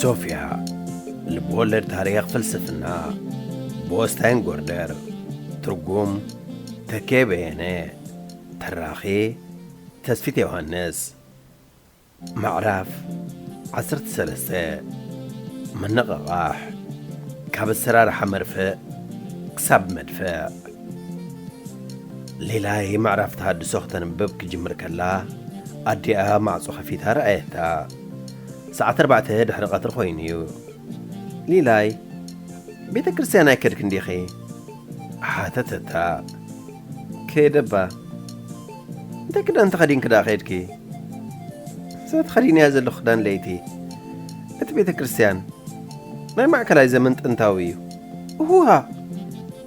ሶፊያ፣ ልብወለድ ታሪኽ ፍልስፍና፣ ብወስታይን ጎርደር። ትርጉም፣ ተኬ በየነ። ተራኺ፣ ተስፊት ዮሃንስ። ምዕራፍ ዓሰርተ ሰለስተ። ምንቕቓሕ፣ ካብ ኣሰራርሓ መርፍእ ክሳብ መድፍዕ። ሊላይ ምዕራፍ ተሃድሶ ክተንብብ ክጅምር ከላ፣ ኣዲኣ ማዕጾ ከፊታ ረኣየታ። ሰዓት ኣርባዕተ ድሕሪ ቀትሪ ኮይኑ እዩ። "ሊላይ፣ ቤተ ክርስቲያን ኣይከድክን ዲኺ?" ሓተተታ። "ከይደባ፣ እንታይ ክዳን ተኸዲንኪ ደኣ ከይድኪ?" "እዛ ተኸዲነያ ዘለኹ ክዳን ለይቲ፣ እቲ ቤተ ክርስቲያን ናይ ማእከላይ ዘመን ጥንታዊ እዩ." "እዋ፣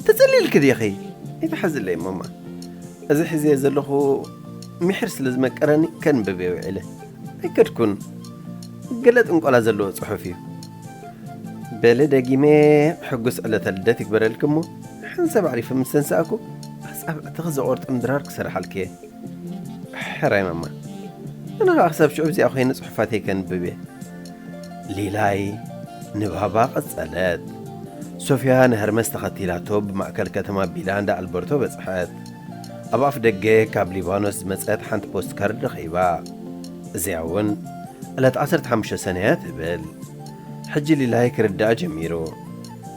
ተጸሊልኪ ዲኺ?" "ኣይትሓዝለይ ማማ፣ እዚ ሒዘዮ ዘለኹ ምሒር ስለ ዝመቀረኒ ከንብብ እየ ውዒለ። ኣይከድኩን። ገለ ጥንቆላ ዘለዎ ጽሑፍ እዩ። በሊ ደጊመ ሕጉስ ዕለተ ልደት ይግበረልኪ እሞ፣ ሓንሳብ ኣዕሪፈ ምስ ተንሳእኩ ኣጻብዕትኺ ዘቖርጥም ድራር ክሰርሓልኪ እየ። ሕራይ ማማ፣ ኣነ ኸኣ ክሳብ ሽዑ እዚኣ ኮይነ ጽሑፋተይ ከንብብ እየ።" ሊላይ ንባባ ቀጸለት። ሶፊያ ንሀርመስ ተኸቲላቶ ብማእከል ከተማ ኣቢላ እንዳ ኣልበርቶ በጽሐት። ኣብ ኣፍ ደገ ካብ ሊባኖስ ዝመጸት ሓንቲ ፖስት ካርድ ረኺባ። እዚኣ እውን ዕለት ዓሰርተ ሓሙሽተ ሰነ እያ ትብል። ሕጂ ሊላይ ክርዳእ ጀሚሩ።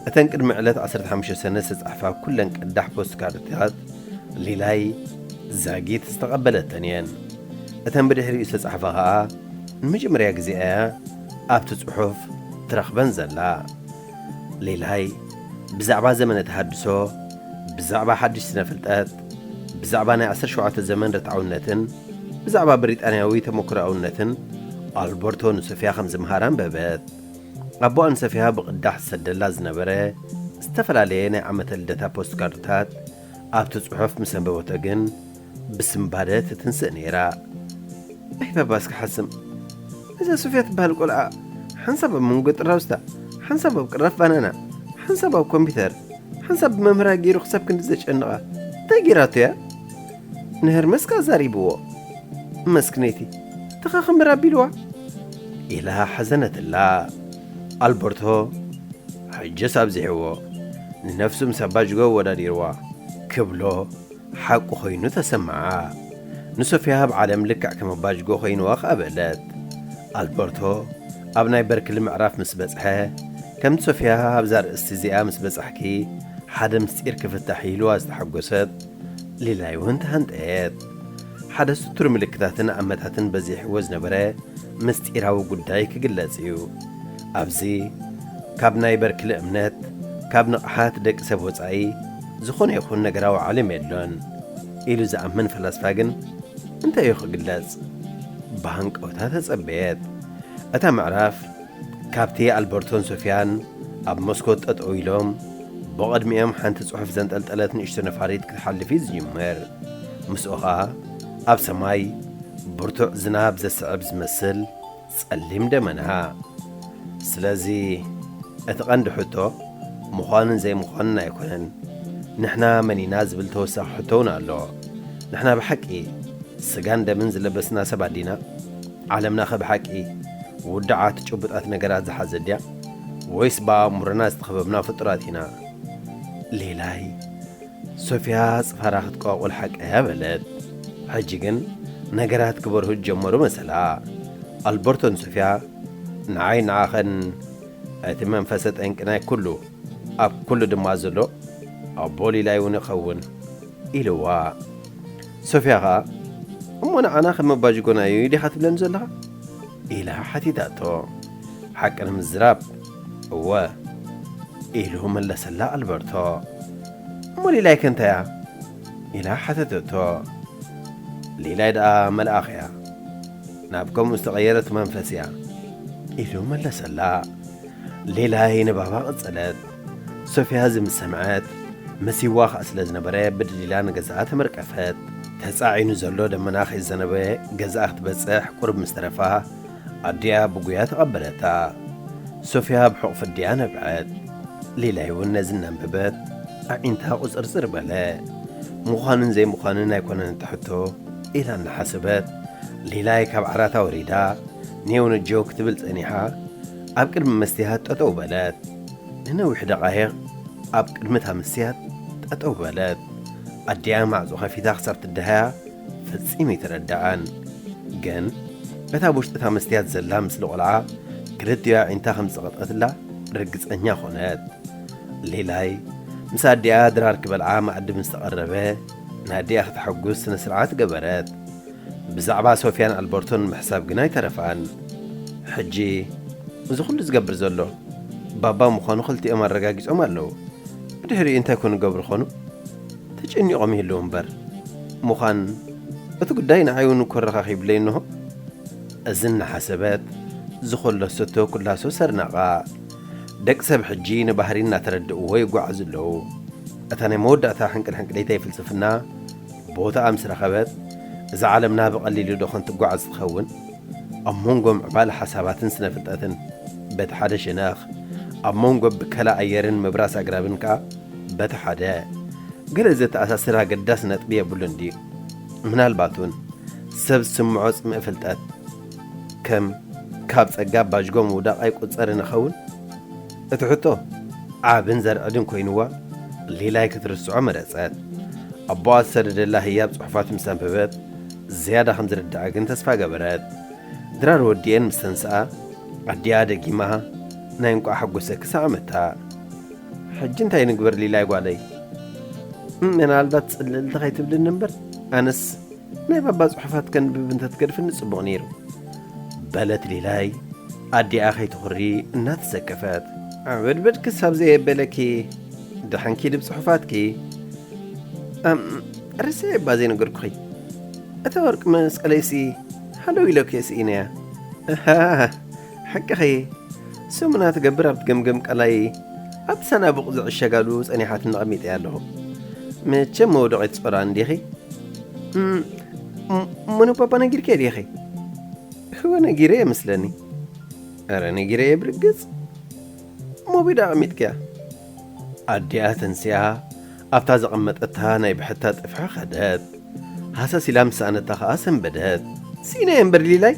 እተን ቅድሚ ዕለት ዓሰርተ ሓሙሽተ ሰነ ዝተጻሕፋ ኩለን ቅዳሕ ፖስት ካርድታት ሊላይ ዛጊት ዝተቐበለተን እየን። እተን ብድሕሪኡ ዝተጻሕፋ ኸኣ ንመጀመርያ ግዜ እያ ኣብቲ ጽሑፍ ትረኽበን ዘላ። ሊላይ ብዛዕባ ዘመነ ተሃድሶ፣ ብዛዕባ ሓድሽ ስነ ፍልጠት፣ ብዛዕባ ናይ ዓሰርተ ሸውዓተ ዘመን ርትዓውነትን ብዛዕባ ብሪጣንያዊ ተመክሮኣውነትን ኣልበርቶ ንሶፊያ ከም ዝምሃራ ኣንበበት። ኣቦኣ ንሶፊያ ብቕዳሕ ዝሰደላ ዝነበረ ዝተፈላለየ ናይ ዓመተ ልደታ ፖስት ካርድታት ኣብቲ ጽሑፍ ምስ ኣንበበቶ ግን ብስምባደ ትትንስእ ነይራ። "ኣይ ባባ፣ እስኪ ሓስም፣ እዛ ሶፊያ ትበሃል ቆልዓ ሓንሳብ ኣብ መንጎ ጥራውዝታ፣ ሓንሳብ ኣብ ቅራፍ ባናና፣ ሓንሳብ ኣብ ኮምፒውተር፣ ሓንሳብ ብመምህራ ገይሩ ክሳብ ክንዲ ዘጨንቓ እንታይ ገይራቶ እያ? ንሄርመስካ ኣዛሪብዎ፣ መስክነይቲ ተኻኽምር ኣቢልዋ?" ኢላ ሓዘነትላ። ኣልበርቶ ሕጅስ ኣብዚሕዎ፣ ንነፍሱ ምስ ኣባጅጎ ኣወዳዲርዋ ክብሎ ሓቂ ኮይኑ ተሰምዓ። ንሶፊያ ኣብ ዓለም ልክዕ ከም ኣባጅጎ ኮይንዋ ከኣ በለት። ኣልበርቶ ኣብ ናይ በርክሊ ምዕራፍ ምስ በጽሐ፣ ከምቲ ሶፊያ ኣብዛ ኣርእስቲ እዚኣ ምስ በጻሕኪ ሓደ ምስጢር ክፍታሕ ኢልዋ ዝተሓጎሰት ሊላይ እውን ተሃንጠየት። ሓደ ስቱር ምልክታትን ኣመታትን በዚሕዎ ዝነበረ ምስጢራዊ ጉዳይ ክግለጽ እዩ። ኣብዚ ካብ ናይ በርክሊ እምነት፣ ካብ ንቕሓት ደቂ ሰብ ወጻኢ ዝኾነ ይኹን ነገራዊ ዓለም የሎን ኢሉ ዝኣምን ፈላስፋ ግን እንታይ እዩ ክግለጽ? ብሃንቀውታ ተጸበየት። እታ ምዕራፍ ካብቲ ኣልበርቶን ሶፊያን ኣብ መስኮት ጠጠው ኢሎም ብቕድሚኦም ሓንቲ ጽሑፍ ዘንጠልጠለት ንእሽቶ ነፋሪት ክትሓልፍ እዩ ዝጅምር። ምስኡ ኸኣ ኣብ ሰማይ ብርቱዕ ዝናብ ዘስዕብ ዝመስል ጸሊም ደመና። ስለዚ እቲ ቀንዲ ሕቶ ምዃንን ዘይምዃንን ኣይኮነን። ንሕና መን ኢና ዝብል ተወሳኺ ሕቶ እውን ኣሎ። ንሕና ብሓቂ ስጋን ደምን ዝለበስና ሰባት ዲና? ዓለምናኸ ብሓቂ ውዱዓት ጭቡጣት ነገራት ዝሓዘት ድያ? ወይስ ብኣእምሮና ዝተኸበብና ፍጡራት ኢና? ሊላይ፣ ሶፊያ ጽፋራ ክትቋቁል ሓቀያ በለት። ሕጂ ግን ነገራት ክበርሁ ጀመሩ መሰላ። ኣልበርቶን ሶፊያ ንዓይ ንዓኸን እቲ መንፈሰ ጠንቂ ናይ ኩሉ፣ ኣብ ኩሉ ድማ ዘሎ ኣቦ ሊላይ እውን ይኸውን ኢልዋ። ሶፊያ ኸኣ፣ "እሞ ንዓና ከም ኣባጅጎና እዩ ዲኻ ትብለኒ ዘለኻ?" ኢላ ሓቲታቶ። ሓቂ ንምዝራብ፣ እወ፣ ኢሉ መለሰላ ኣልበርቶ። "እሞ ሊላይ ከ እንታይ እያ?" ኢላ ሓተተቶ። "ሊላይ ደኣ መልኣኽ እያ፣ ናብ ከምኡ ዝተቐየረት መንፈስ እያ" ኢሉ መለሰላ። ሊላይ ንባባ ቀጸለት። ሶፊያ እዚ ምስ ሰምዐት፣ መሲዋ ኸኣ ስለ ዝነበረ ብድድ ኢላ ንገዛኣ ተመርቀፈት። ተጻዒኑ ዘሎ ደመና ከይዘነበ ገዛኣ ክትበጽሕ ቁሩብ ምስ ተረፋ፣ ኣዲኣ ብጉያ ተቐበለታ። ሶፊያ ብሑቕ ፍድያ ነብዐት። ሊላይ እውን ነዚ እናንበበት ኣዒንታ ቁጽርጽር በለ። ምዃንን ዘይምዃንን ኣይኮነን እቲ ሕቶ ኢላ እናሓሰበት፣ ሊላይ ካብ ዓራታ ወሪዳ ኔው ነጀው ክትብል ጸኒሓ፣ ኣብ ቅድሚ መስትያት ጠጠው በለት። ንነዊሕ ደቓይቕ ኣብ ቅድሚ እታ መስትያት ጠጠው በለት። ኣዲኣ ማዕጾ ከፊታ ክሳብ ትደሃያ ፈጺሙ ኣይተረድኣን። ግን እታ ብውሽጢ እታ መስትያት ዘላ ምስሊ ቆልዓ ክልቲኡ ኣዒንታ ከም ዝጸቐጠትላ ርግጸኛ ኾነት። ሊላይ ምስ ኣዲኣ ድራር ክበልዓ መኣዲ ምስ ተቐረበ፣ ንኣዲኣ ክተሐጉስ ስነ ስርዓት ገበረት። ብዛዕባ ሶፊያን ኣልበርቶን ምሕሳብ ግና ኣይተረፋን። ሕጂ እዚ ኩሉ ዝገብር ዘሎ ባባ ምዃኑ ክልቲኦም ኣረጋጊጾም ኣለዉ። ብድሕሪኡ እንታይ ኮን ገብሩ ኾኑ? ተጨኒቖም ይህልዉ እምበር። ምዃን እቲ ጉዳይ ንዓይ እውን እኮ ኣረኻኺብለይ እንሆ። እዚ እናሓሰበት ዝኸለሰቶ ኩላሶ ሰርናቓ። ደቂ ሰብ ሕጂ ንባህሪ እናተረድእዎ ይጓዓዙ ኣለዉ። እታ ናይ መወዳእታ ሕንቅል ሕንቅሊተይ ፍልስፍና ቦታኣ ምስ ረኸበት፣ እዛ ዓለምና ብቐሊሉ ዶ ኾን ትጓዓዝ ትኸውን? ኣብ መንጎ ምዕባለ ሓሳባትን ስነ ፍልጠትን በቲ ሓደ ሸነኽ፣ ኣብ መንጎ ብከላ ኣየርን ምብራስ ኣግራብን ከኣ በቲ ሓደ፣ ገለ ዘተኣሳስር ኣገዳሲ ነጥቢ የብሉን ድዩ? ምናልባት እውን ሰብ ዝስምዖ ጽምኢ ፍልጠት ከም ካብ ጸጋ ባጅጎ ምውዳቕ ኣይቁጸርን ይኸውን? እቲ ሕቶ ዓብን ዘርዕድን ኮይንዋ፣ ሊላይ ክትርስዖ መረጸት። ኣቦኣ ዝሰደደላ ህያብ ጽሑፋት ምስ ኣንበበት፣ ዝያዳ ከም ዝርድኣ ግን ተስፋ ገበረት። ድራር ወዲኤን ምስ ተንስኣ፣ ኣዲኣ ደጊማ ናይ እንቋዕ ሓጎሰኪ ሰዓመታ። "ሕጂ እንታይ ንግበር ሊላይ ጓለይ? ምናልባት ጽልልቲ ከይትብልኒ እምበር፣ ኣነስ ናይ ባባ ጽሑፋት ከንብብ እንተትገድፍኒ ጽቡቕ ነይሩ" በለት ሊላይ ኣዲኣ ከይትኹሪ እናተሰከፈት። "ዓበድበድ ክሳብ ዘየበለኪ፣ ደሓንኪ ድብ ጽሑፋትኪ። ኣም፣ ርስዐ እባ ዘይነገርኩኺ። እታ ወርቂ መስቀለይሲ ሃለው ኢለኪ ስኢነያ። ኣሃ፣ ሓቅኺ። ሰሙና ትገብር ኣብቲ ገምገም ቀላይ ኣብቲ ሳናቡቕ ዝዕሸጋሉ ጸኒሓትኒ ኣቐሚጠያ ኣለኹ። መቸም መውደቒ ትጸልዋ እንዲኺ? እም፣ እም፣ እሞ ንባባ ነጊርኪ ዲኺ?" "እወ ነጊረ እየ መስለኒ። ኧረ ነጊረ እየ ብርግጽ። እሞ በይዳ ኣቐሚጥክያ?" ኣዲኣ ተንሲኣ ኣብታ ዘቐመጠታ ናይ ብሕታ ጥፍሒ ኸደት። ሃሰስ ኢላ ምስ ሰኣነታ ኸኣ ሰንበደት። "ስኢነ እየ እምበር ሊላይ፣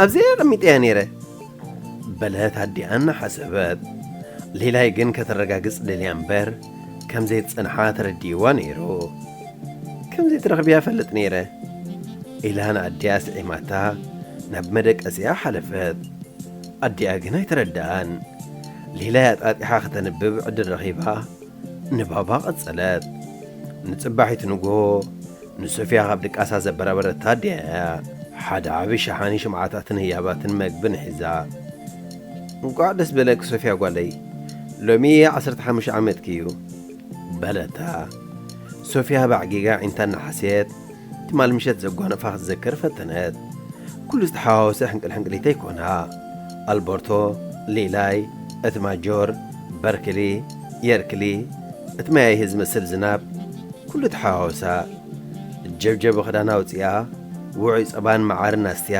ኣብዚኣ እየ ኣቐሚጠያ ነይረ" በለት ኣዲኣ እናሓሰበት። ሊላይ ግን ከተረጋግጽ ደልያ እምበር ከም ዘይትጸንሓ ተረዲእዋ ነይሩ። "ከም ዘይትረኽብያ እፈልጥ ነይረ" ኢላ ንኣዲኣ ስዒማታ ናብ መደቀሲኣ ሓለፈት። ኣዲኣ ግን ኣይተረድኣን። ሊላይ ኣጣጢሓ ከተንብብ ዕድል ረኺባ ንባባ ቀጸለት። ንጽባሒቱ ንግሆ ንሶፍያ ካብ ድቃሳ ዘበራበረታ ኣዲኣ እያ። ሓደ ዓቢ ሸሓኒ ሽምዓታትን ህያባትን መግብን ሒዛ። "እንቋዕ ደስ በለኪ ሶፍያ ጓለይ፣ ሎሚ ዓሰርተ ሓሙሽተ ዓመትኪ እዩ" በለታ። ሶፍያ ባዕጊጋ ዒንታ እናሓሰየት ትማል ምሸት ዘጓነፋ ክትዘክር ፈተነት። ኩሉ ዝተሓዋወሰ ሕንቅል ሕንቅሊተይ ኮና። ኣልበርቶ፣ ሊላይ፣ እቲ ማጆር፣ በርክሊ፣ የርክሊ፣ እቲ መያይህ ዝመስል ዝናብ፣ ኩሉ ተሓዋወሳ። ጀብጀብ ክዳና ኣውፂኣ፣ ውዑይ ፀባን መዓርን ኣስትያ፣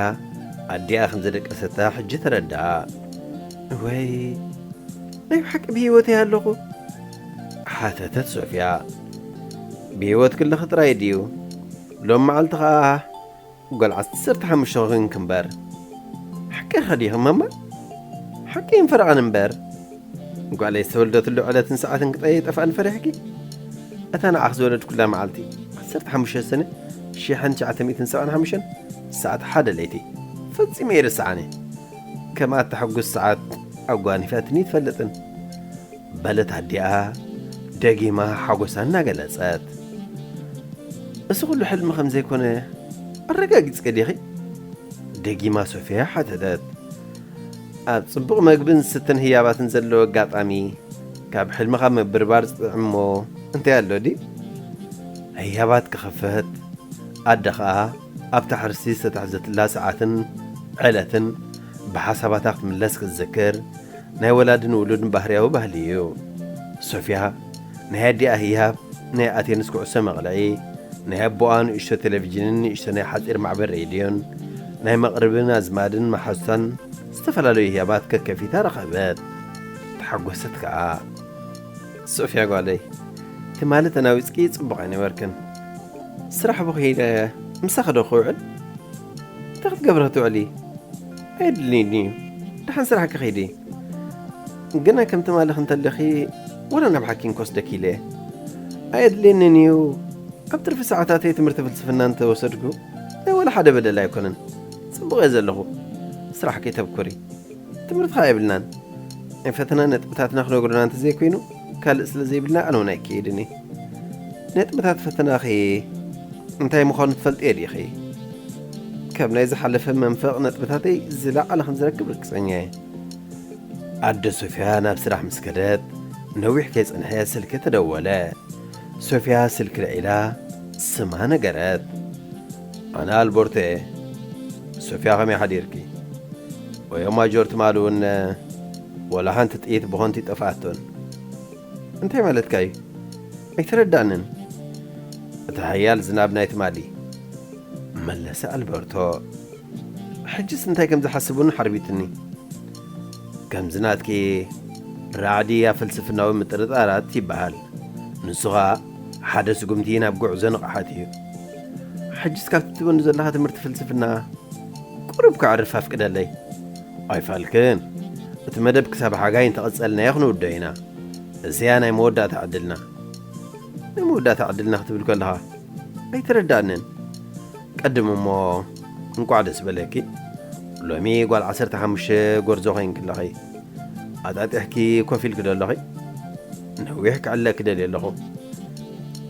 ኣዲኣ ከም ዘደቀሰታ ሕጂ ተረድኣ። "ወይ፣ ናይ ብሓቂ ብህይወት እየ ኣለኹ?" ሓተተት ሶፍያ። "ብህይወት ክለኺ ጥራይ ድዩ? ሎም መዓልቲ ኸኣ ጓል ዓሰርተ ሓሙሽተ ኾይንኪ እምበር። ሓቂ ኸዲኺ ማማ? ሓቂ ይንፈረቐን እምበር። ጓለይ ዝተወልደትሉ ዕለትን ሰዓትን ክጠየ ጠፋእን ፈሪሕኪ? እታ ንዓኽ ዝወለድኩላ መዓልቲ፣ ዓሰርተ ሓሙሽተ ሰነ፣ ሽሕን ትሽዓተ ሚእትን ሰብዓን ሓሙሽተን፣ ሰዓት ሓደ ለይቲ፣ ፈጺመ ኣይርስዓን እየ። ከምኣ እተሐጉስ ሰዓት ኣጓኒፋትኒ ትፈልጥን" በለት ኣዲኣ ደጊማ ሓጎሳ እናገለጸት። "እዚ ኹሉ ሕልሚ ከም ዘይኮነ ኣረጋጊጽኪ ዲኺ?" ደጊማ ሶፍያ ሓተተት። "ኣብ ጽቡቕ መግብን ዝስተን ህያባትን ዘለዎ ኣጋጣሚ፣ ካብ ሕልምኻ ምብርባር ዝጥዕም እሞ እንታይ ኣሎ ድዩ?" ህያባት ክኸፈት፣ ኣደ ኸኣ ኣብታ ሕርሲ ዝተታሕዘትላ ሰዓትን ዕለትን ብሓሳባታ ክትምለስ ክትዝክር፣ ናይ ወላድን ውሉድን ባህርያዊ ባህሊ እዩ። ሶፍያ ናይ ኣዲኣ ህያብ ናይ ኣቴንስ ኩዕሶ መቕልዒ፣ ናይ ኣቦኣ ንእሽቶ ቴሌቪዥንን ንእሽቶ ናይ ሓጺር ማዕበል ሬድዮን፣ ናይ መቕርብን ኣዝማድን መሓዙታን ዝተፈላለዩ ህያባት ከከፊታ ረኸበት። ተሓጎሰት ከኣ። "ሶፍያ ጓለይ፣ ትማሊ ተናዊጽኪ ጽቡቕ ኣይነበርክን። ስራሕ ብኺደ ምሳኺ ዶ ክውዕል? እንታይ ክትገብሪ ክትውዕሊ? ኣየድልይን እዩ። ደሓን ስራሕኪ ኸይዲ። ግና ከም ትማሊ ክንተለኺ ወላ ናብ ሓኪም ክወስደኪ ኢለ ኣየድልየንን እዩ። ኣብ ትርፊ ሰዓታተይ ትምህርቲ ፍልስፍና እንተወሰድኩ ናይ ወላ ሓደ በደል ኣይኮነን። ጽቡቕ እየ ዘለኹ። ስራሕ ከይተብኩሪ። ትምህርቲ ኸኣ የብልናን። ናይ ፈተና ነጥብታትና ክነግሩና እንተዘይኮይኑ ካልእ ስለ ዘይብልና ኣነ እውን ኣይክየድን እየ። ነጥብታት ፈተናኺ እንታይ ምዃኑ ትፈልጥዮ ዲኺ? ካብ ናይ ዝሓለፈ መንፈቕ ነጥብታተይ ዝለዓለ ከም ዝረክብ ርግጸኛ እየ። ኣደ ሶፍያ ናብ ስራሕ ምስ ከደት ነዊሕ ከይጸንሐ ስልኪ ተደወለ። ሶፍያ ስልኪ ልዒላ ስማ ነገረት። ኣነ ኣልቦርቶ እየ። ሶፍያ ከመይ ሓዲርኪ? ወዮ ማጆር ትማሊ እውን ወላ ሓንቲ ጥይት ብኾንቲ ጠፍኣቶን። እንታይ ማለትካ እዩ? ኣይተረዳንን። እቲ ሓያል ዝናብ ናይ ትማሊ መለሰ ኣልበርቶ። ሕጅስ እንታይ ከም ዝሓስብ እውን ሓርቢትኒ። ከምዚ ናትኪ ራዕዲ ኣብ ፍልስፍናዊ ምጥርጣራት ይበሃል። ንሱ ኸኣ ሓደ ስጉምቲ ናብ ጉዕዞ ንቕሓት እዩ። ሕጅስ ካብቲ ትበኑ ዘለኻ ትምህርቲ ፍልስፍና ቁሩብ ከዕርፍ ኣፍቅደለይ። ኣይፋልክን፣ እቲ መደብ ክሳብ ሓጋይ እንተቐጸልናዮ ክንውዶ ኢና። እዚኣ ናይ መወዳእታ ዕድልና። ናይ መወዳእታ ዕድልና ክትብል ከለኻ ኣይተረዳእንን። ቀድም እሞ እንቋዕ ደስ በለኪ። ሎሚ ጓል ዓሰርተ ሓሙሽተ ጎርዞ ኮይንኪ ኣለኺ። ኣጣጢሕኪ ኮፍ ኢልኪ ዶ ኣለኺ? ነዊሕ ክዕለኪ ደልየ ኣለኹ።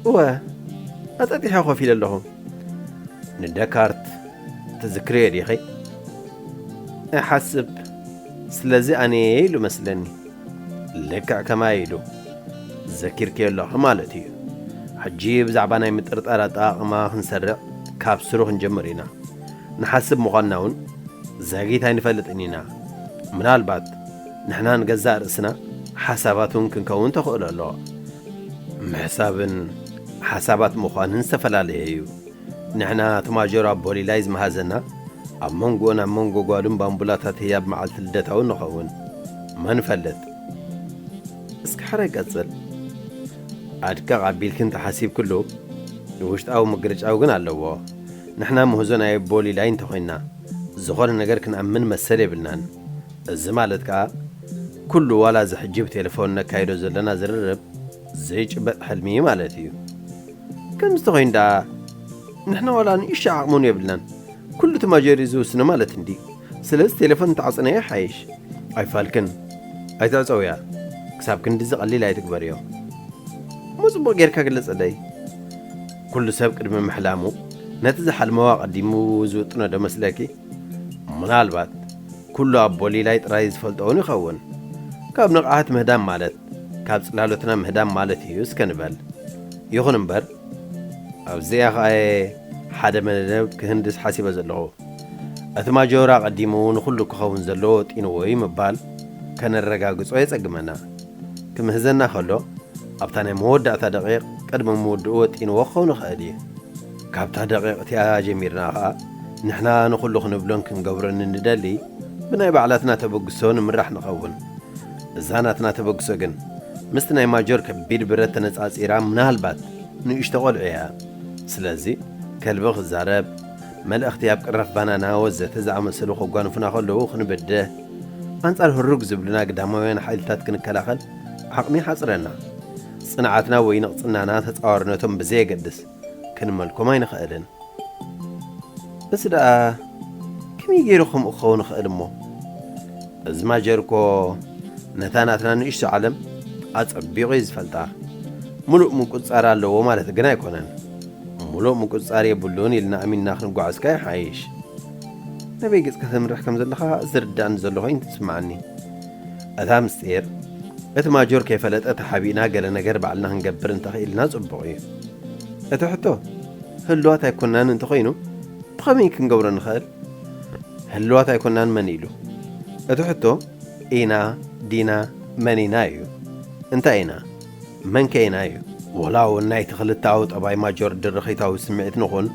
እወ፣ ኣጣጢሐ ኮፍ ኢለ ኣለኹ። ንደካርት ትዝክርዮ ዲኺ? እሓስብ። ስለዚ ኣነ ኢሉ መስለኒ። ልክዕ ከማይ ኢሉ። ዘኪርክዮ ኣለኺ ማለት እዩ። ሕጂ ብዛዕባ ናይ ምጥርጣር ኣጠቓቕማ ክንሰርዕ ካብ ስሩ ክንጀምር ኢና። ንሓስብ ምዃንና እውን ዛጊት ኣይንፈልጥን ኢና። ምናልባት ንሕና ንገዛእ ርእስና ሓሳባት እውን ክንከውን ተኽእሎ ኣሎ። ምሕሳብን ሓሳባት ምዃንን ዝተፈላለየ እዩ። ንሕና እቲ ማጆር ኣቦ ሊላይ ዝመሃዘና ኣብ መንጎኡን ኣብ መንጎ ጓሉን ባምቡላታት ህያብ መዓልቲ ልደታውን ንኸውን። መን ይፈልጥ? እስኪ ሓራይ ቀጽል። ኣድቀቕ ኣቢልኪ እንተሓሲብክሉ ውሽጣዊ ምግርጫው ግን ኣለዎ። ንሕና ምህዞ ናይ ኣቦ ሊላይ እንተኾይንና ዝኾነ ነገር ክንኣምን መሰል የብልናን። እዚ ማለት ከኣ ኩሉ ዋላ እዚ ሕጂ ብቴሌፎን ነካይዶ ዘለና ዝርርብ ዘይጭበጥ ሕልሚ ማለት እዩ። ከምዚ ተኾይኑ ደኣ ንሕና ዋላ ንእሽቶ ዓቕሚ እውን የብልናን። ኩሉ እቲ ማጆር እዩ ዝውስኖ ማለት እንዲ። ስለዚ ቴሌፎን እንተዓጽናዮ ይሓይሽ። ኣይፋልክን፣ ኣይትዕጸውያ። ክሳብ ክንድዚ ቀሊል ኣይትግበርዮ። እሞ ጽቡቕ ጌርካ ግለጸለይ። ኩሉ ሰብ ቅድሚ ምሕላሙ ነቲ ዝሓልመዋ ቀዲሙ ዝውጥኖ ዶ መስለኪ? ምናልባት ኩሉ ኣቦ ሊላይ ጥራይ ዝፈልጦ እውን ይኸውን። ካብ ንቕሓት ምህዳም ማለት ካብ ጽላሎትና ምህዳም ማለት እዩ እስከ ንበል። ይኹን እምበር ኣብዚኣ ኸኣ ሓደ መደብ ክህንድስ ሓሲበ ዘለኹ። እቲ ማጆር ኣቐዲሙ ንኹሉ ክኸውን ዘለዎ ወጢንዎ እዩ ምባል ከነረጋግጾ የጸግመና። ክምህዘና ከሎ ኣብታ ናይ መወዳእታ ደቂቕ ቅድሚ ምውድኡ ወጢንዎ ክኸውን ይኽእል እዩ። ካብታ ደቂቕ እቲኣ ጀሚርና ኸኣ ንሕና ንኹሉ ክንብሎን ክንገብሮን እንደሊ ብናይ ባዕላትና ተበግሶ ንምራሕ ንኸውን። እዛ ናትና ተበግሶ ግን ምስቲ ናይ ማጆር ከቢድ ብረት ተነጻጺራ ምናልባት ንእሽቶ ቆልዑ እያ። ስለዚ ከልቢ ክዛረብ፣ መልእኽቲ ኣብ ቅራፍ ባናና ወዘተ ዝኣመሰሉ ከጓንፉና ከለዉ ክንብድህ፣ ኣንጻር ህሩግ ዝብሉና ግዳማውያን ሓይልታት ክንከላኸል ዓቕሚ ይሓጽረና። ጽንዓትና ወይ ንቕጽናና ተጻዋርነቶም ብዘየገድስ ክንመልኮም ኣይንኽእልን። እዚ ደኣ ከመይ ገይሩ ከምኡ ክኸውን ይኽእል እሞ? እዚ ማጀር እኮ ነታ ናትና ንእሽቶ ዓለም ኣጸቢቑ እዩ ዝፈልጣ። ምሉእ ምቁጽጻር ኣለዎ ማለት ግን ኣይኮነን። ምሉእ ምቁጽጻር የብሉን ኢልና ኣሚንና ክንጓዓዝ ከኣ ይሓይሽ። ናበይ ገጽካ ተምርሕ ከም ዘለኻ ዝርዳእኒ ዘሎ ኮይኑ ትስምዓኒ። እታ ምስጢር እቲ ማጆር ከይፈለጠ ተሓቢእና ገለ ነገር ባዕልና ክንገብር እንተኽኢልና ጽቡቕ እዩ። እቲ ሕቶ ህልዋት ኣይኮናን እንተኾይኑ ብኸመይ ክንገብሮ ንኽእል? ህልዋት ኣይኮናን መን ኢሉ? እቲ ሕቶ ኢና፣ ዲና፣ መን ኢና እዩ። እንታይ ኢና? መን ከ ኢና እዩ? ወላ እውን ናይቲ ክልተኣዊ ጠባይ ማጆር ድርኺታዊ ስምዒት ንኹን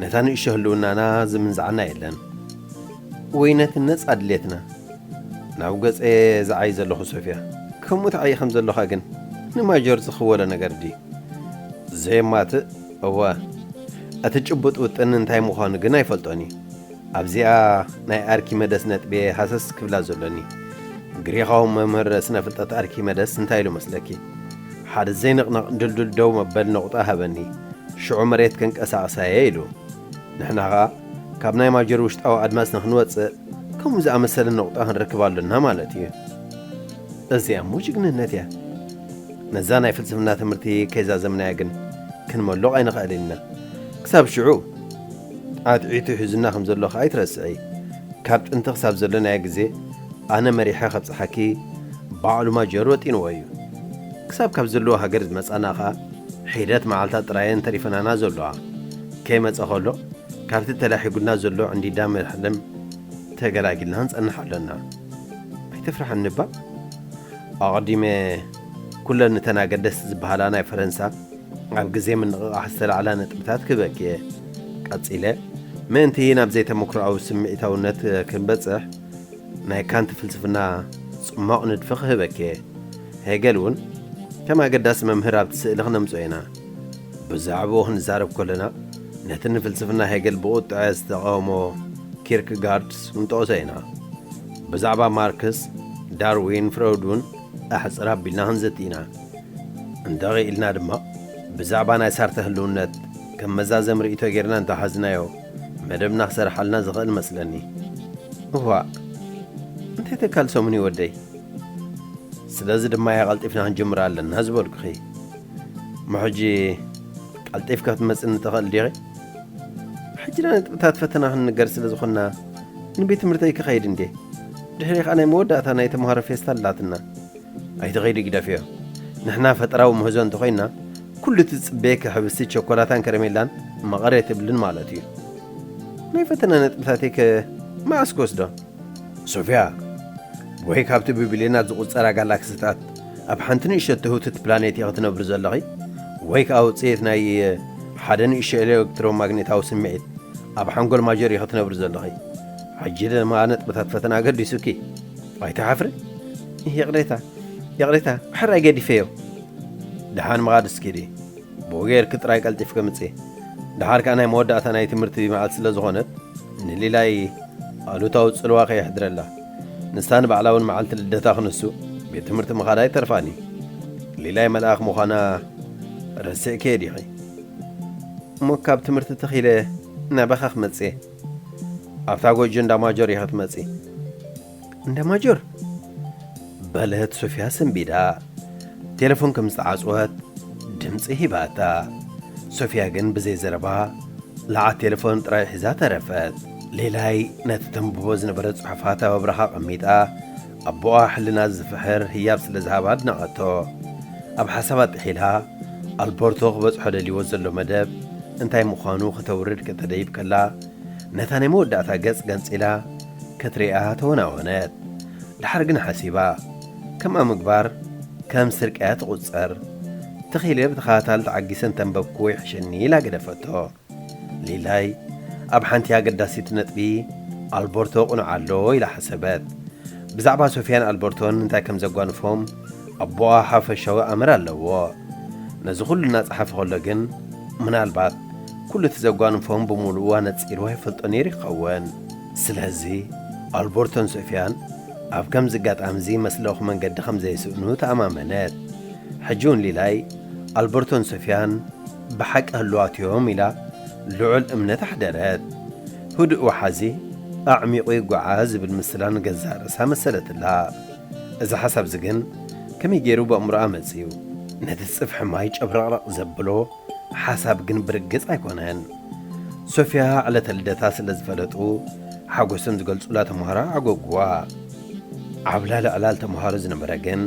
ነታ ንእሽቶ ህልውናና ዝምንዝዓና የለን። ወይ ነቲ ነጻ ድሌትና። ናብ ገጸ ዝዓይ ዘለኹ ሶፍያ። ከምኡ ትዓዪ ከም ዘለኻ ግን ንማጆር ዝኽወሎ ነገር ድዩ? ዘየማትእ፣ እወ። እቲ ጭቡጥ ውጥን እንታይ ምዃኑ ግን ኣይፈልጦን እዩ። ኣብዚኣ ናይ ኣርኪመደስ ነጥቢ ሃሰስ ክብላ ዘሎኒ። ግሪኻዊ መምህር ስነ ፍልጠት ኣርኪመደስ እንታይ ኢሉ መስለኪ? ሓደ ዘይንቕነቕ ድልዱል ደው መበል ነቑጣ ሃበኒ፣ ሽዑ መሬት ከንቀሳቕሳ እየ ኢሉ። ንሕና ኸኣ ካብ ናይ ማጀር ውሽጣዊ ኣድማስ ንኽንወጽእ ከምኡ ዝኣመሰለ ነቑጣ ክንረክብ ኣሎና ማለት እዩ። እዚኣ እሞ ጅግንነት እያ። ነዛ ናይ ፍልስፍና ትምህርቲ ከይዛዘምናያ ግን ክንመልቕ ኣይንኽእልን ኢና። ክሳብ ሽዑ ኣትዒቱ ሒዙና ከም ዘሎ ኸኣ ኣይትረስዒ። ካብ ጥንቲ ክሳብ ዘሎ ናይ ግዜ ኣነ መሪሐ ከብጽሓኪ ባዕሉ ማጀር ወጢንዎ እዩ። ክሳብ ካብ ዘለዎ ሃገር ዝመጻና ኸኣ ሒደት መዓልታት ጥራየን ተሪፈናና ዘለዋ። ከይመጸ ኸሎ ካብቲ ተላሒጉና ዘሎ ዕንዲዳ መሕለም ተገላጊልና ንጸንሕ ኣሎና። ኣይትፍርሓኒ እባ። ኣቐዲመ ኩለን እተን ኣገደስቲ ዝበሃላ ናይ ፈረንሳ ኣብ ግዜ ምንቕቓሕ ዝተላዕላ ነጥብታት ክህበኪ እየ። ቀጺለ ምእንቲ ናብ ዘይተመክሮኣዊ ስምዒታውነት ክንበጽሕ ናይ ካንት ፍልስፍና ጽማቕ ንድፊ ክህበኪ እየ። ሄገል እውን ከም ኣገዳሲ መምህር ኣብቲ ስእሊ ክነምጽኦ ኢና። ብዛዕባኡ ክንዛረብ ከለና ነቲ ንፍልስፍና ሄገል ብቑጥዐ ዝተቓወሞ ኪርክጋርድስ ክንጠቕሶ ኢና። ብዛዕባ ማርክስ፣ ዳርዊን፣ ፍረውድ እውን ኣሕጽር ኣቢልና ክንዝቲ ኢና። እንተኽኢልና ድማ ብዛዕባ ናይ ሳርተ ህልውነት ከም መዛዘሚ ርእይቶ ጌርና እንተሓዝናዮ መደብና ክሰርሓልና ዝኽእል መስለኒ። እዋእ እንታይ ተካል ሰሙን እዩ ወደይ? ስለዚ ድማ እያ ቀልጢፍና ክንጅምር ኣለና ዝበልኩኺ። እሞ ሕጂ ቀልጢፍካ ክትመጽኒ ትኽእል ዲኺ? ሕጂ ናይ ነጥብታት ፈተና ክንንገር ስለ ዝኾንና ንቤት ትምህርተይ ክኸይድ እንዴ? ድሕሪ ኸኣ ናይ መወዳእታ ናይ ተምሃሮ ፌስታ ኣላትና። ኣይትኸይዲ ግደፍዮ። ንሕና ፈጠራዊ ምህዞ እንተኾይንና ኩሉ እቲ ዝጽበየኪ ሕብስቲ ቸኮላታን ከረሜላን መቐር የትብልን ማለት እዩ። ናይ ፈተና ነጥብታተይ ከ መዓስ ክወስዶ? ሶፊያ፣ ወይ ካብቲ ብቢልዮናት ዝቑጸራ ጋላክሲታት ኣብ ሓንቲ ንእሸቶ ህውትቲ ፕላኔት ኢኺ ትነብሪ ዘለኺ፣ ወይ ከኣ ውጽኢት ናይ ሓደ ንእሽቶ ኤሌክትሮማግኔታዊ ስምዒት ኣብ ሓንጎል ማጀር ኢኺ ትነብሪ ዘለኺ። ሕጂ ድማ ነጥብታት ፈተና ኣገዲሱኪ። ኣይትሓፍሪ? ይቕሬታ፣ ይቕሬታ፣ ሕራይ ገዲፈዮ። ደሓን ምኻድ እስኪ ዲ። ብኡ ጌርኪ ጥራይ ቀልጢፍኪ ምጺ። ደሓር ከኣ ናይ መወዳእታ ናይ ትምህርቲ መዓልቲ ስለ ዝኾነት፣ ንሊላይ ኣሉታዊ ጽልዋ ከየሕድረላ። ንሳ ንባዕላ እውን መዓልቲ ልደታ ክንሱ ቤት ትምህርቲ ምኻዳ ኣይተርፋኒ። ሊላይ መልኣኽ ምዃና ረሲዕክዮ ዲኺ? እሞ ካብ ትምህርቲ ተኺለ ናባኻ ክመጽእ እየ። ኣብታ ጎጆ እንዳ ማጆር ኢኻ ትመጺ። እንዳ ማጆር? በለት ሶፊያ ሰንቢዳ። ቴሌፎን ከም ዝተዓጽወት ድምጺ ሂባታ። ሶፊያ ግን ብዘይ ዘረባ ለዓት ቴሌፎን ጥራይ ሒዛ ተረፈት። ሌላይ ነቲ ተንብቦ ዝነበረ ጽሑፋት ኣብ ኣብራኻ ኣቐሚጣ፣ ኣቦኣ ሕልና ዝፍሕር ህያብ ስለ ዝሃባ ኣድነቐቶ። ኣብ ሓሳባ ጥሒላ፣ ኣልቦርቶ ክበጽሖ ደልይዎ ዘሎ መደብ እንታይ ምዃኑ ከተውርድ ከተደይብ ከላ፣ ነታ ናይ መወዳእታ ገጽ ገንጺላ ክትሪኣ ተወናወነት። ደሓር ግን ሓሲባ፣ ከምኣ ምግባር ከም ስርቂ እያ ትቑጸር። ተኺለ ብተኸታታሊ ተዓጊሰ እንተንበብኩ ይሕሸኒ ኢላ ገደፈቶ። ሊላይ ኣብ ሓንቲ ኣገዳሲት ነጥቢ ኣልቦርቶ ቅኑዕ ኣሎ ኢላ ሓሰበት። ብዛዕባ ሶፊያን ኣልቦርቶን እንታይ ከም ዘጓንፎም ኣቦኣ ሓፈሻዊ ኣምር ኣለዎ። ነዚ ኩሉ እናጸሓፈ ከሎ ግን ምናልባት ኩሉ እቲ ዘጓንፎም ብምሉኡ ኣነጺሩ ኣይፈልጦ ነይሩ ይኸውን። ስለዚ ኣልቦርቶን ሶፊያን ኣብ ከምዚ ኣጋጣሚ እዚ መስለኹ መንገዲ ከም ዘይስእኑ ተኣማመነት። ሕጂ እውን ሊላይ ኣልቦርቶን ሶፊያን ብሓቂ ህሉዋት እዮም ኢላ ልዑል እምነት ኣሕደረት። ህዱእ ወሓዚ ኣዕሚቑ ይጓዓዝ ዝብል ምስላ ንገዛእ ርእሳ መሰለትላ። እዚ ሓሳብ እዚ ግን ከመይ ገይሩ ብኣእምሮኣ መጺኡ? ነቲ ጽፍሒ ማይ ጨብረቕረቕ ዘብሎ ሓሳብ ግን ብርግጽ ኣይኮነን። ሶፊያ ዕለተ ልደታ ስለ ዝፈለጡ ሓጎሶም ዝገልጹላ ተምሃሮ ኣጎግዋ። ዓብላሊ ዕላል ተምሃሮ ዝነበረ ግን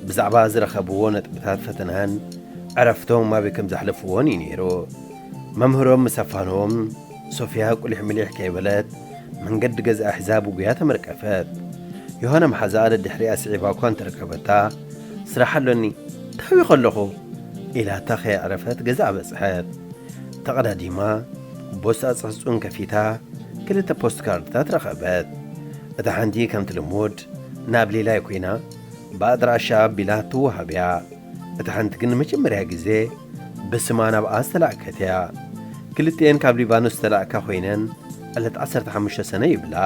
ብዛዕባ ዝረኸብዎ ነጥብታት ፈተናን ዕረፍቶም ኣበይ ከም ዘሕለፍዎን እዩ ነይሩ። መምህሮም ምስ ኣፋነዎም ሶፊያ ቁሊሕ ምሊሕ ከይበለት መንገዲ ገዝኣ ሒዛ ብጉያ ተመርቀፈት። ዮሃና መሓዛኣ ደድሕሪኣ ስዒባ እኳ እንተረከበታ፣ ስራሕ ኣሎኒ፣ ታዊ ከለኹ ኢላታ ከየዕረፈት ገዛ በጽሐት። ተቐዳዲማ ቦስታ ጽሕጹን ከፊታ ክልተ ፖስት ካርድታት ረኸበት። እታ ሓንቲ ከምቲ ልሙድ ናብ ሌላይ ኮይና ብኣድራሻ ኣቢላ ትወሃብ እያ። እታ ሓንቲ ግን ንመጀመርያ ግዜ ብስማ ናብኣ ዝተላእከት እያ። ክልቲኤን ካብ ሊባኖስ ዝተላእካ ኮይነን ዕለት ዓሰርተ ሓሙሽተ ሰነ ይብላ።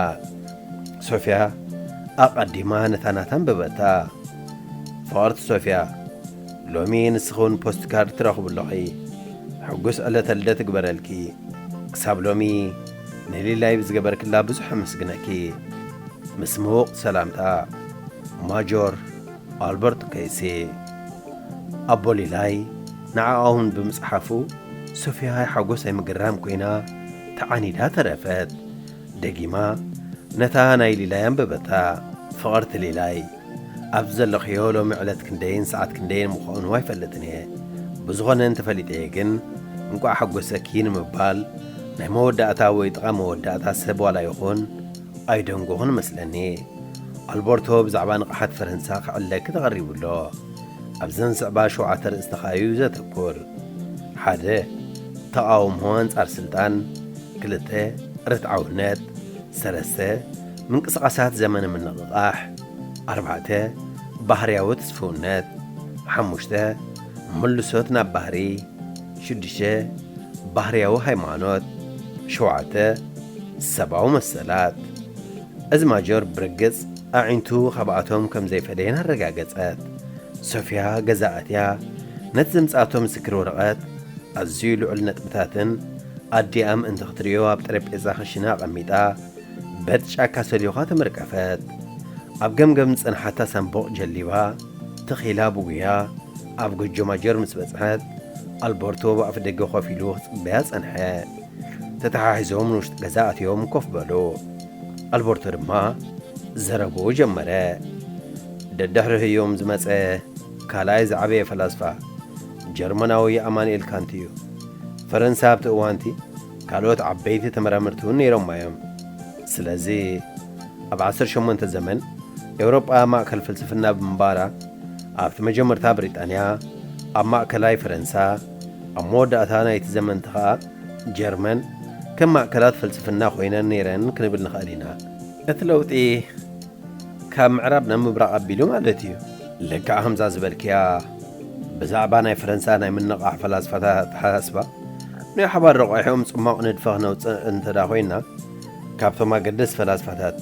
ሶፍያ ኣቐዲማ ነታ ናታ ኣንበበታ። ፍቕርቲ ሶፍያ፣ ሎሚ ንስኺ እውን ፖስት ካርድ ትረኽቢ ኣለኺ። ሕጉስ ዕለተ ልደት እግበረልኪ። ክሳብ ሎሚ ንሊላይ ብዝገበርክላ ብዙሕ ኣመስግነኪ። ምስ ምዉቕ ሰላምታ፣ ማጆር ኣልበርት ከይሲ። ኣቦ ሊላይ ንዓኣ እውን ብምጽሓፉ፣ ሶፍያ ሓጎስ ኣይምግራም ኮይና ተዓኒዳ ተረፈት። ደጊማ ነታ ናይ ሊላይ ኣንበበታ። ፍቕርቲ ሊላይ፣ ኣብዚ ዘለኽዮ ሎሚ ዕለት ክንደይን ሰዓት ክንደይን ምዃኑ ኣይፈልጥን እየ። ብዝኾነ እንተፈሊጠ እየ ግን፣ እንቋዕ ሓጎሰኪ ንምባል ናይ መወዳእታ ወይ ጥቓ መወዳእታ ሰብ ዋላ ይኹን ኣይደንጎኹን መስለኒ። ኣልበርቶ ብዛዕባ ንቕሓት ፈረንሳ ክዕለኪ ተቐሪቡ ኣሎ። ኣብዘን ዝስዕባ ሸውዓተ ርእስቲ ኸኣ እዩ ዘተኩር። ሓደ፣ ተቓውሞ ኣንጻር ስልጣን። ክልተ፣ ርትዓውነት። ሰለስተ፣ ምንቅስቓሳት ዘመነ ምንቕቓሕ። ኣርባዕተ፣ ባህርያዊ ትስፍውነት። ሓሙሽተ፣ ምልሶት ናብ ባህሪ። ሽዱሽተ፣ ባህርያዊ ሃይማኖት። ሸውዓተ፣ ሰብኣዊ መሰላት። እዚ ማጆር ብርግጽ ኣዒንቱ ካብኣቶም ከም ዘይፈለየን ኣረጋገጸት። ሶፍያ ገዛ ኣትያ፣ ነቲ ዘምጽኣቶ ምስክር ወረቐት፣ ኣዝዩ ልዑል ነጥብታትን ኣዲኣ ምእንቲ ክትርእዮ ኣብ ጠረጴዛ ክሽነ ኣቐሚጣ፣ በቲ ጫካ ሰሊዃ ተመርቀፈት። ኣብ ገምገም ዝጸንሓታ ሳንቡቕ ጀሊባ፣ ትኺላ ብጉያ ኣብ ጎጆ ማጆር ምስ በጽሐት፣ ኣልበርቶ ብኣፍ ደገ ኮፍ ኢሉ ክጽበያ ጸንሐ። ተተሓሒዞም ንውሽጢ ገዛ ኣትዮም ኮፍ በሉ። ኣልበርቶ ድማ ዘረብኡ ጀመረ። ደድሕሪ ህዮም ዝመጸ ካልኣይ ዝዓበየ ፈላስፋ ጀርመናዊ ኣማኑኤል ካንት እዩ። ፈረንሳ ኣብቲ እዋንቲ ካልኦት ዓበይቲ ተመራመርቲ እውን ነይሮማ እዮም። ስለዚ ኣብ ዓሰርተ ሸሞንተ ዘመን ኤውሮጳ ማእከል ፍልስፍና ብምንባራ፣ ኣብቲ መጀመርታ ብሪጣንያ፣ ኣብ ማእከላይ ፈረንሳ፣ ኣብ መወዳእታ ናይቲ ዘመንቲ ኸኣ ጀርመን ከም ማእከላት ፍልስፍና ኮይነን ነይረን ክንብል ንኽእል ኢና። እቲ ለውጢ ካብ ምዕራብ ናብ ምብራቕ ኣቢሉ ማለት እዩ። ልክዕ ከምዛ ዝበልክያ፣ ብዛዕባ ናይ ፈረንሳ ናይ ምንቓሕ ፈላስፋታት ኣተሓሳስባ ናይ ሓባር ረቋሒኦም ጽማቕ ንድፈ ክነውጽእ እንተ ደኣ ኮይንና፣ ካብቶም ኣገደስቲ ፈላስፋታት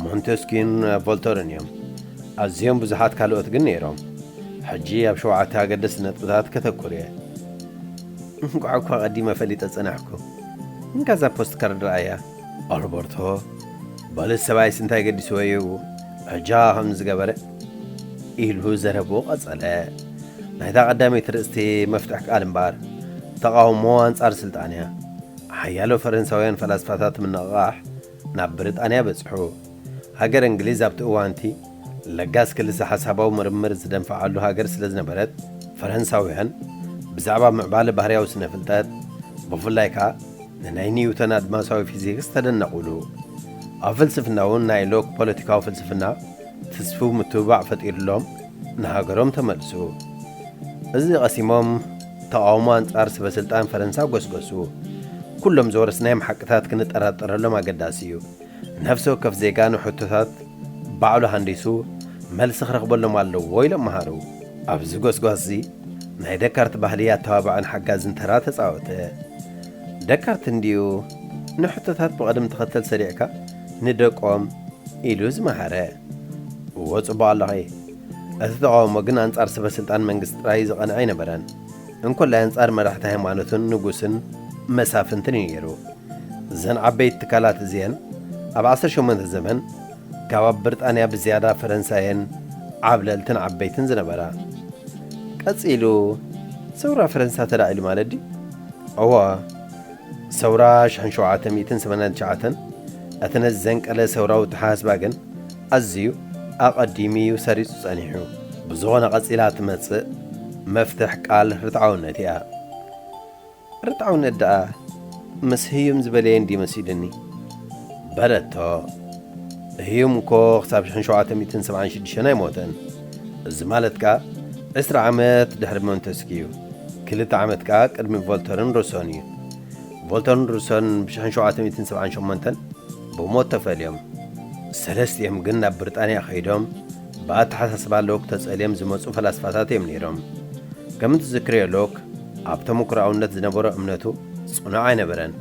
ሞንተስኪዩን ቮልተርን እዮም። ኣዝዮም ብዙሓት ካልኦት ግን ነይሮም። ሕጂ ኣብ ሸውዓተ ኣገደስቲ ነጥብታት ከተኩር እየ። እንቋዕ እኳ ቀዲመ ፈሊጠ ጸናሕኩ። እንካ እዛ ፖስት ካርድ ረኣያ። ኣልበርቶ፣ በልስ ሰብኣይስ እንታይ ገዲስዎ እዩ ሕጃ ከም ዝገበረ? ኢሉ ዘረብኡ ቀጸለ። ናይታ ቀዳመይቲ ርእስቲ መፍትሕ ቃል እምበኣር፣ ተቓውሞ ኣንጻር ስልጣን እያ። ሓያሎ ፈረንሳውያን ፈላስፋታት ምንቕቓሕ ናብ ብሪጣንያ በጽሑ። ሃገር እንግሊዝ ኣብቲ እዋንቲ ለጋስ ክልሰ ሓሳባዊ ምርምር ዝደንፍዓሉ ሃገር ስለ ዝነበረት፣ ፈረንሳውያን ብዛዕባ ምዕባለ ባህርያዊ ስነ ፍልጠት፣ ብፍላይ ከኣ ንናይ ኒውተን ኣድማሳዊ ፊዚክስ ተደነቑሉ። ኣብ ፍልስፍና እውን ናይ ሎክ ፖለቲካዊ ፍልስፍና ትስፉው ምትብባዕ ፈጢሩሎም ንሃገሮም ተመልሱ። እዚ ቀሲሞም ተቓውሞ ኣንጻር ስበ ስልጣን ፈረንሳ ጎስጎሱ። ኩሎም ዝወረስናዮም ሓቅታት ክንጠራጠረሎም ኣገዳሲ እዩ። ነፍሲ ወከፍ ዜጋ ንሕቶታት ባዕሉ ሃንዲሱ መልሲ ክረኽበሎም ኣለዎ ኢሎም መሃሩ። ኣብዚ ጎስጓስ እዚ ናይ ደካርት ባህሊ ኣተባባዕን ሓጋዝን ተራ ተጻወተ። ደካርት እንድዩ ንሕቶታት ብቐደም ተኸተል ሰሪዕካ ንደቆም ኢሉ ዝመሃረ። እዎ ጽቡቕ ኣለኺ። እቲ ተቓውሞ ግን ኣንጻር ስበ ስልጣን መንግስቲ ጥራይ ዝቐንዐ ኣይነበረን። እንኮላይ ኣንጻር መራሕቲ ሃይማኖትን ንጉስን መሳፍንትን እዩ ነይሩ። እዘን ዓበይቲ ትካላት እዚአን ኣብ ዓሰርተ ሸሞንተ ዘመን ካብ ኣብ ብሪጣንያ ብዝያዳ ፈረንሳየን ዓብለልትን ዓበይትን ዝነበራ። ቀጺሉ ሰውራ ፈረንሳ ተላዒሉ ማለት ድዩ? እወ፣ ሰውራ ሽሕን ሸውዓተ ሚእትን ሰማንያን ትሽዓተን እቲ ነዚ ዘንቀለ ሰውራዊ ኣተሓሳስባ ግን ኣዝዩ ኣቐዲሙ እዩ ሰሪጹ ጸኒሑ። ብዝኾነ ቀጺላ ትመጽእ መፍትሕ ቃል ርትዓውነት እያ። ርትዓውነት ደኣ ምስ ህዩም ዝበለየ እንድዩ መሲሉኒ። በለቶ። ህዩም እኮ ክሳብ ሽሕን ሸውዓተ ሚእትን ሰብዓን ሽዱሽተን ኣይሞተን። እዚ ማለት ከኣ ዕስራ ዓመት ድሕሪ ሞንተስኪዩ፣ ክልተ ዓመት ከኣ ቅድሚ ቮልተርን ሩሶን እዩ። ቮልተርን ሩሶን ብሽሕን ሸውዓተ ሚእትን ሰብዓን ሸሞንተን ብሞት ተፈልዮም። ሰለስቲኦም ግን ናብ ብሪጣንያ ከይዶም ብኣተሓሳስባ ሎክ ተጸልዮም ዝመጹ ፈላስፋታት እዮም ነይሮም። ከም እትዝክርዮ ሎክ ኣብ ተመኩሮኣውነት ዝነበሮ እምነቱ ጽኑዕ ኣይነበረን።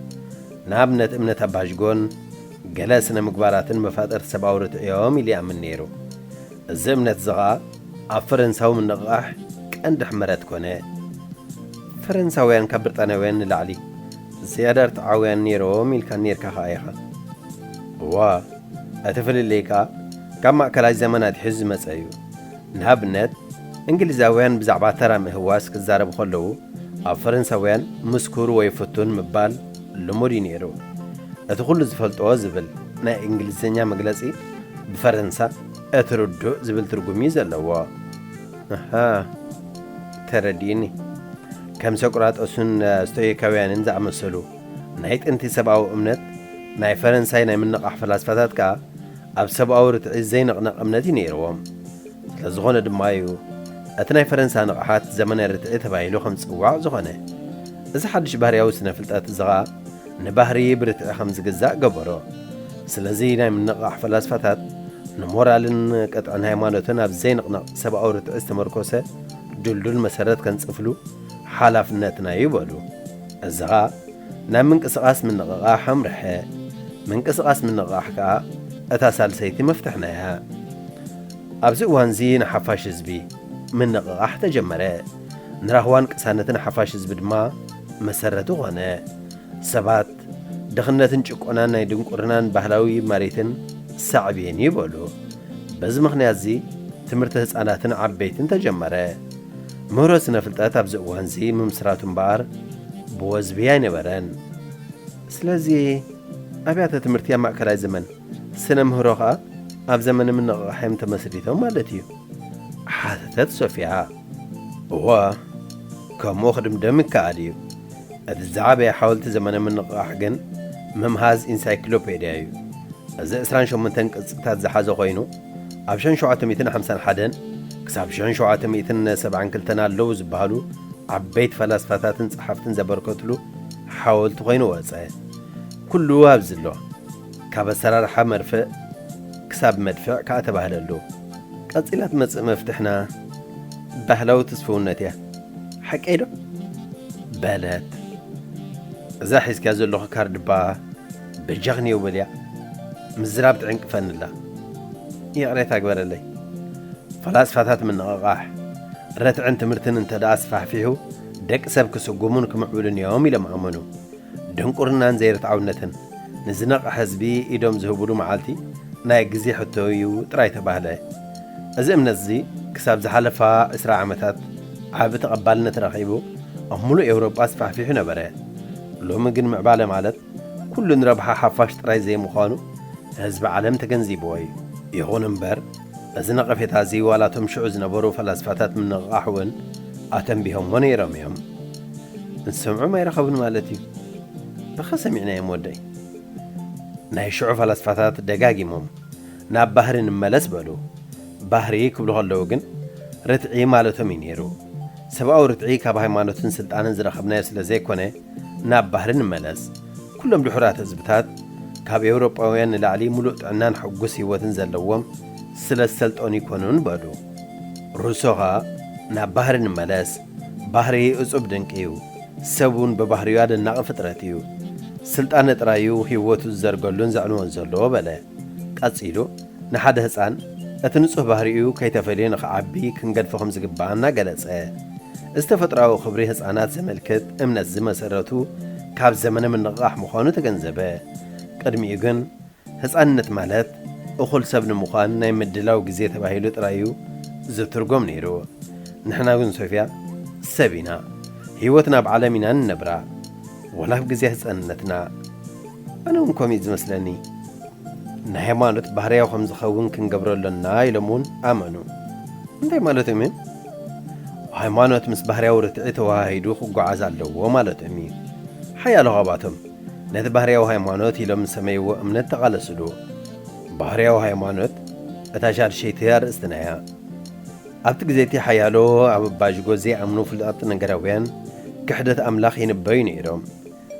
ንኣብነት እምነት ኣባሽጎን ገለ ስነ ምግባራትን መፋጠርቲ ሰብኣዊ ርትዕ እዮም ኢሉ ይኣምን ነይሩ። እዚ እምነት እዚ ኸኣ ኣብ ፈረንሳዊ ምንቕቓሕ ቀንዲ ሕመረት ኮነ። ፈረንሳውያን ካብ ብሪጣንያውያን ንላዕሊ ዝያዳ ርትዓውያን ነይሮም ኢልካ ነይርካ ኸኣ ኢኻ። እዋ፣ እቲ ፍልልይ ከኣ ካብ ማእከላይ ዘመን ኣትሒዙ ዝመጸ እዩ። ንኣብነት፣ እንግሊዛውያን ብዛዕባ ተራ ምህዋስ ክዛረቡ ከለዉ፣ ኣብ ፈረንሳውያን ምስኩር ወይ ፍቱን ምባል ልሙድ እዩ ነይሩ። እቲ ኩሉ ዝፈልጦ ዝብል ናይ እንግሊዝኛ መግለጺ ብፈረንሳ እቲ ርዱእ ዝብል ትርጉም እዩ ዘለዎ። ኣሃ፣ ተረዲእኒ። ከም ሰቁራጠሱን ስቶይካውያንን ዝኣመሰሉ ናይ ጥንቲ ሰብኣዊ እምነት ናይ ፈረንሳይ ናይ ምንቓሕ ፈላስፋታት ከኣ ኣብ ሰብኣዊ ርትዒ ዘይንቕነቕ እምነት እዩ ነይርዎም። ስለ ዝኾነ ድማ እዩ እቲ ናይ ፈረንሳ ንቕሓት ዘመነ ርትዒ ተባሂሉ ከም ዝጽዋዕ ዝኾነ። እዚ ሓድሽ ባህርያዊ ስነ ፍልጠት እዚ ኸኣ ንባህሪ ብርትዒ ከም ዝግዛእ ገበሮ። ስለዚ ናይ ምንቕቓሕ ፈላስፋታት ንሞራልን ቅጥዕን ሃይማኖትን ኣብ ዘይንቕነቕ ሰብኣዊ ርትዒ ዝተመርኮሰ ድልዱል መሰረት ከንጽፍሉ ሓላፍነትና እዩ በሉ። እዚ ኸኣ ናብ ምንቅስቓስ ምንቕቓሕ ኣምርሐ። ምንቅስቓስ ምንቕቓሕ ከኣ እታ ሳልሰይቲ መፍትሕና እያ። ኣብዚ እዋንዚ ንሓፋሽ ህዝቢ ምንቕቓሕ ተጀመረ። ንራህዋን ቅሳነትን ሓፋሽ ህዝቢ ድማ መሰረቱ ኾነ። ሰባት ድኽነትን ጭቆናን ናይ ድንቁርናን ባህላዊ መሬትን ሳዕቤን ይበሉ። በዚ ምኽንያትዚ ትምህርቲ ህፃናትን ዓበይትን ተጀመረ። ምህሮ ስነ ፍልጠት ኣብዚ እዋንዚ ምምስራቱ እምበኣር ብወዝቢ ኣይነበረን። ስለዚ ኣብያተ ትምህርቲ ኣብ ማእከላይ ዘመን ስነ ምህሮ ኸኣ ኣብ ዘመነ ምንቕቓሕ እዮም ተመስሪቶም ማለት እዩ። ሓተተት ሶፊያ። እወ፣ ከምኡ ክድምደም ይከኣል እዩ። እቲ ዝዓበየ ሓወልቲ ዘመነ ምንቕቓሕ ግን ምምሃዝ ኢንሳይክሎፔድያ እዩ። እዚ ዕስራን ሸሞንተን ቅጽታት ዝሓዘ ኮይኑ፣ ኣብ ሸን ሸውዓተ ሚእትን ሓምሳን ሓደን ክሳብ ሸን ሸውዓተ ሚእትን ሰብዓን ክልተን ኣለዉ ዝበሃሉ ዓበይቲ ፈላስፋታትን ጸሓፍትን ዘበርከትሉ ሓወልቲ ኮይኑ ወጸ። ኩሉ ኣብዚ ኣሎ። ካብ ኣሰራርሓ መርፍእ ክሳብ መድፍዕ ከኣ ተባህለሉ። ቀጺላ ትመጽእ መፍትሕና ባህላዊ ትስፍውነት እያ። ሓቀይ ዶ? በለት። እዛ ሒዝካ ዘለኹ ካርድ እባ በጃኽንዮ በልያ። ምዝራብ ትዕንቅፈኒ ኣላ። ይቕሬታ ግበረለይ። ፈላስፋታት ምንቕቓሕ፣ ርትዕን ትምህርትን እንተ ደኣ ኣስፋሕፊሑ፣ ደቂ ሰብ ክስጉሙን ክምዕብሉን እዮም ኢሎም ኣመኑ። ድንቁርናን ዘይርትዓውነትን ንዝነቕሐ ህዝቢ ኢዶም ዝህቡሉ መዓልቲ ናይ ግዜ ሕቶ እዩ ጥራይ ተባህለ። እዚ እምነት እዚ ክሳብ ዝሓለፋ ዕስራ ዓመታት ዓቢ ተቐባልነት ረኺቡ ኣብ ምሉእ ኤውሮጳ ኣስፋሕፊሑ ነበረ። ሎሚ ግን ምዕባለ ማለት ኩሉ ንረብሓ ሓፋሽ ጥራይ ዘይምዃኑ ህዝቢ ዓለም ተገንዚብዎ እዩ። ይኹን እምበር፣ እዚ ነቐፌታ እዚ ዋላ እቶም ሽዑ ዝነበሩ ፈላስፋታት ምንቕቓሕ እውን ኣተንቢሆሞ ነይሮም እዮም። ንሰምዖም ኣይረኸቡን ማለት እዩ። ብኸ ሰሚዕናዮም ወደይ? ናይ ሽዑ ፈላስፋታት ደጋጊሞም ናብ ባህሪ ንመለስ በሉ። ባህሪ ክብሉ ከለዉ ግን ርትዒ ማለቶም እዩ ነይሩ። ሰብኣዊ ርትዒ ካብ ሃይማኖትን ስልጣንን ዝረኸብናዮ ስለ ዘይኮነ ናብ ባህሪ ንመለስ። ኩሎም ድሑራት ህዝብታት ካብ ኤውሮጳውያን ንላዕሊ ምሉእ ጥዕናን ሕጉስ ህይወትን ዘለዎም ስለ ዝሰልጠኑ ይኮኑን በሉ። ሩሶ ኸኣ ናብ ባህሪ ንመለስ። ባህሪ እጹብ ድንቂ እዩ። ሰብ እውን ብባህሪኡ ኣደናቒ ፍጥረት እዩ። ስልጣነ ጥራይ እዩ ህይወቱ ዝዘርገሉን ዘዕንዎን ዘሎ በለ። ቀጺሉ ንሓደ ህጻን እቲ ንጹህ ባህሪኡ ከይተፈልየ ንኽዓቢ ክንገድፎ ከም ዝግባእ እናገለጸ፣ እዚ ተፈጥሮኣዊ ክብሪ ህጻናት ዘመልክት እምነት ዝመሰረቱ ካብ ዘመነ ምንቕቓሕ ምዃኑ ተገንዘበ። ቅድሚኡ ግን ህጻንነት ማለት እኹል ሰብ ንምዃን ናይ ምድላው ግዜ ተባሂሉ ጥራይ እዩ ዝትርጎም ነይሩ። ንሕና ግን ሶፍያ ሰብ ኢና። ህይወትና ኣብ ዓለም ኢና ንነብራ። ወላ ኣብ ግዜ ህጻንነትና። ኣነ እውን ከምኡ እዩ ዝመስለኒ። ናይ ሃይማኖት ባህርያዊ ከም ዝኸውን ክንገብሮ ኣሎና ኢሎም እውን ኣመኑ። እንታይ ማለቶም እዩ? ሃይማኖት ምስ ባህርያዊ ርትዒ ተወሃሂዱ ክጓዓዝ ኣለዎ ማለቶም እዩ። ሓያሎ ካብኣቶም ነቲ ባህርያዊ ሃይማኖት ኢሎም ዝሰመይዎ እምነት ተቓለስሉ። ባህርያዊ ሃይማኖት እታ ሻድሸይቲ ኣርእስትና እያ። ኣብቲ ግዜ እቲ ሓያሎ ኣብ ኣባጅጎ ዘይኣምኑ ፍሉጣት ነገራውያን ክሕደት ኣምላኽ ይንበዩ ነይሮም።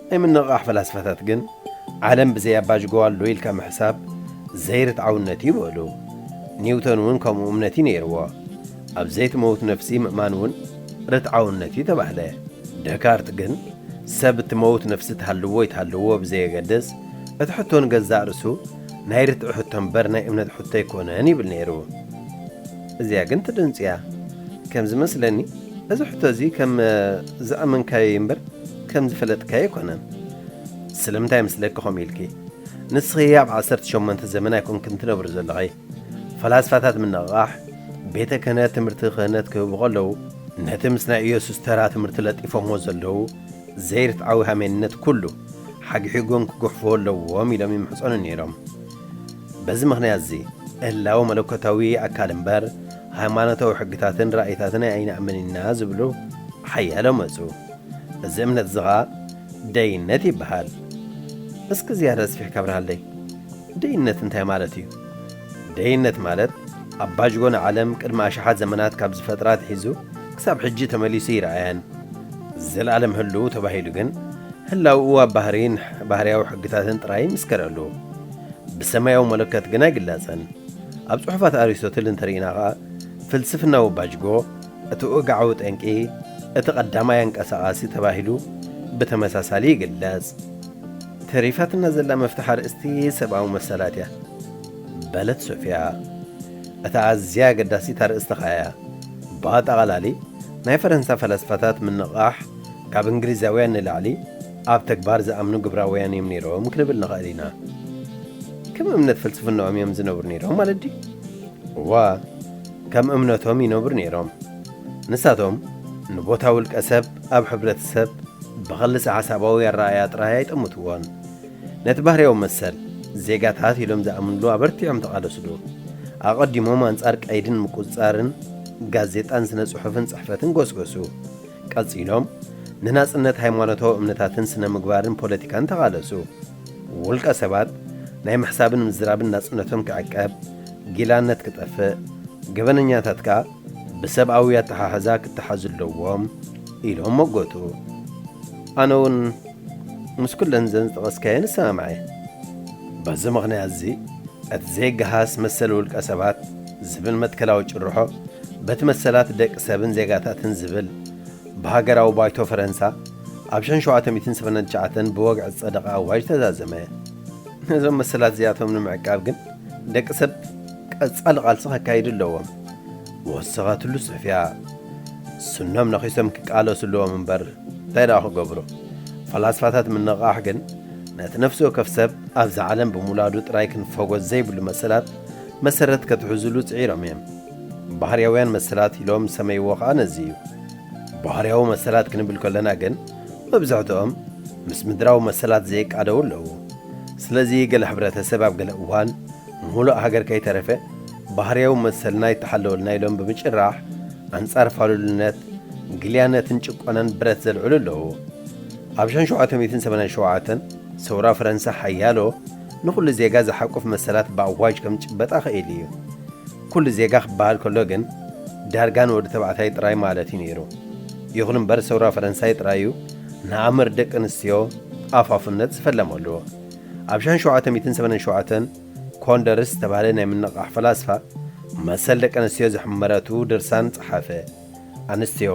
ናይ ምንቕቓሕ ፈላስፋታት ግን ዓለም ብዘይ ኣባጅጎ ኣሎ ኢልካ ምሕሳብ ዘይርትዓውነት እዩ በሉ። ኒውቶን እውን ከምኡ እምነት እዩ ነይርዎ። ኣብ ዘይትመውት ነፍሲ ምእማን እውን ርትዓውነት እዩ ተባህለ። ደካርት ግን ሰብ እትመውት ነፍሲ ትሃልዎ ይትሃልዎ ብዘየገድስ፣ እቲ ሕቶ ንገዛእ ርእሱ ናይ ርትዒ ሕቶ እምበር ናይ እምነት ሕቶ ኣይኮነን ይብል ነይሩ። እዚኣ ግን ትድንጽያ። ከም ዝመስለኒ፣ እዚ ሕቶ እዚ ከም ዘኣመንካዮ እምበር ከም ዝፈለጥካዮ ኣይኮነን። ስለምንታይ መስለኪ ከምኡ ኢልኪ? ንስኺ ኣብ ዓሰርተ ሸሞንተ ዘመን ኣይኮንክን ትነብሪ ዘለኺ። ፈላስፋታት ምንቕቓሕ ቤተ ክህነት ትምህርቲ ክህነት ክህቡ ከለዉ፣ ነቲ ምስ ናይ ኢየሱስ ተራ ትምህርቲ ለጢፎሞ ዘለዉ ዘይርትዓዊ ሃሜንነት ኩሉ ሓግሒጎም ክጉሕፍዎ ኣለዎም ኢሎም ይምሕጸኑ ነይሮም። በዚ ምኽንያት እዚ፣ ህላወ መለኮታዊ ኣካል እምበር ሃይማኖታዊ ሕግታትን ራእይታትን ኣይንኣምን ኢና ዝብሉ ሓያሎ መጹ። እዚ እምነት እዚ ኸኣ ደይነት ይበሃል። እስኪ ዝያዳ ኣስፊሕካ ኣብርሃለይ። ደይነት እንታይ ማለት እዩ? ደይነት ማለት ኣባጅጎ ንዓለም ቅድሚ ኣሽሓት ዘመናት ካብ ዝፈጥራ ኣትሒዙ ክሳብ ሕጂ ተመሊሱ ይረኣያን። ዘልኣለም ህልው ተባሂሉ ግን ህላውኡ ኣብ ባህሪን ባህርያዊ ሕግታትን ጥራይ ይምስከረሉ። ብሰማያዊ መለከት ግን ኣይግለጽን። ኣብ ጽሑፋት ኣሪስቶትል እንተርኢና ኸኣ፣ ፍልስፍናዊ ባጅጎ እቲ ወግዓዊ ጠንቂ፣ እቲ ቀዳማይ ኣንቀሳቓሲ ተባሂሉ ብተመሳሳሊ ይግለጽ። ተሪፋትና ዘላ መፍትሕ ኣርእስቲ ሰብኣዊ መሰላት እያ፣ በለት ሶፊያ። እታ ኣዝያ ኣገዳሲት ኣርእስቲ ኸኣ እያ። ብኣጠቓላሊ፣ ናይ ፈረንሳ ፈላስፋታት ምንቓሕ ካብ እንግሊዛውያን ንላዕሊ ኣብ ተግባር ዝኣምኑ ግብራውያን እዮም ነይሮም ክንብል ንኽእል ኢና። ከም እምነት ፍልስፍናኦም እዮም ዝነብሩ ነይሮም ማለት ድዩ? እዋ፣ ከም እምነቶም ይነብሩ ነይሮም። ንሳቶም ንቦታ ውልቀ ሰብ ኣብ ሕብረተሰብ ብኽልሰ ሓሳባዊ ኣረኣእያ ጥራይ ኣይጠምትዎን። ነቲ ባህርያዊ መሰል ዜጋታት ኢሎም ዝኣምንሉ ኣበርቲዖም ተቓለስሉ። ኣቐዲሞም ኣንጻር ቀይድን ምቁጽጻርን ጋዜጣን ስነ ጽሑፍን ጽሕፈትን ጎስጎሱ። ቀጺሎም ንናጽነት ሃይማኖታዊ እምነታትን ስነ ምግባርን ፖለቲካን ተቓለሱ። ውልቀ ሰባት ናይ ምሕሳብን ምዝራብን ናጽነቶም ክዕቀብ፣ ጊላነት ክጠፍእ፣ ገበነኛታት ከኣ ብሰብኣዊ ኣተሓሕዛ ክተሓዙ ኣለዎም ኢሎም መጎቱ። ኣነ እውን ምስ ኩለን ዘን ዝጠቐስካየን እሰማማዕ እየ። በዚ ምኽንያት እዚ፣ እቲ ዘይገሃስ መሰል ውልቀ ሰባት ዝብል መትከላዊ ጭርሖ፣ በቲ መሰላት ደቂ ሰብን ዜጋታትን ዝብል ብሃገራዊ ባይቶ ፈረንሳ ኣብ ሸሕን ሸውዓተ ሚእትን ሰማንያን ትሽዓተን ብወግዒ ዝጸደቐ ኣዋጅ ተዛዘመ። ነዞም መሰላት እዚኣቶም ንምዕቃብ ግን ደቂ ሰብ ቀጻሊ ቃልሲ ከካይዱ ኣለዎም። ወሰኻትሉ ሶፍያ፣ ስኖም ነኺሶም ክቃለሱ ኣለዎም እምበር እንታይ ደኣ ክገብሩ? ፈላስፋታት ምንቕቓሕ ግን ነቲ ነፍሲ ወከፍ ሰብ ኣብዛ ዓለም ብምውላዱ ጥራይ ክንፈጎ ዘይብሉ መሰላት መሰረት ከትሕዙሉ ጽዒሮም እዮም። ባህርያውያን መሰላት ኢሎም ዝሰመይዎ ኸኣ ነዚ እዩ። ባህርያዊ መሰላት ክንብል ከለና ግን መብዛሕትኦም ምስ ምድራዊ መሰላት ዘይቃደው ኣለዉ። ስለዚ ገለ ሕብረተሰብ ኣብ ገለ እዋን ምሉእ ሃገር ከይተረፈ ባህርያዊ መሰልና ይተሓለወልና ኢሎም ብምጭራሕ ኣንጻር ፋሉልነት፣ ግልያነትን ጭቆናን ብረት ዘልዕሉ ኣለዉ። ኣብ ሸሕን ሸውዓተ ሚእትን ሰማንያን ሸውዓተን ሰውራ ፈረንሳ ሓያሎ ንኹሉ ዜጋ ዝሓቁፍ መሰላት ብኣዋጅ ከም ዝጭበጣ ክኢሉ እዩ። ኩሉ ዜጋ ክበሃል ከሎ ግን ዳርጋ ንወዲ ተባዕታይ ጥራይ ማለት እዩ ነይሩ። ይኹን እምበር ሰውራ ፈረንሳይ ጥራይ እዩ ንኣምር ደቂ ኣንስትዮ ኣፋፍነት ዝፈለመሉ። ኣብ ሸሕን ሸውዓተ ሚእትን ሰማንያን ሸውዓተን ኮንደርስ ዝተባህለ ናይ ምንቕቓሕ ፈላስፋ መሰል ደቂ ኣንስትዮ ዘሕመረቱ ድርሳን ጸሓፈ። ኣንስትዮ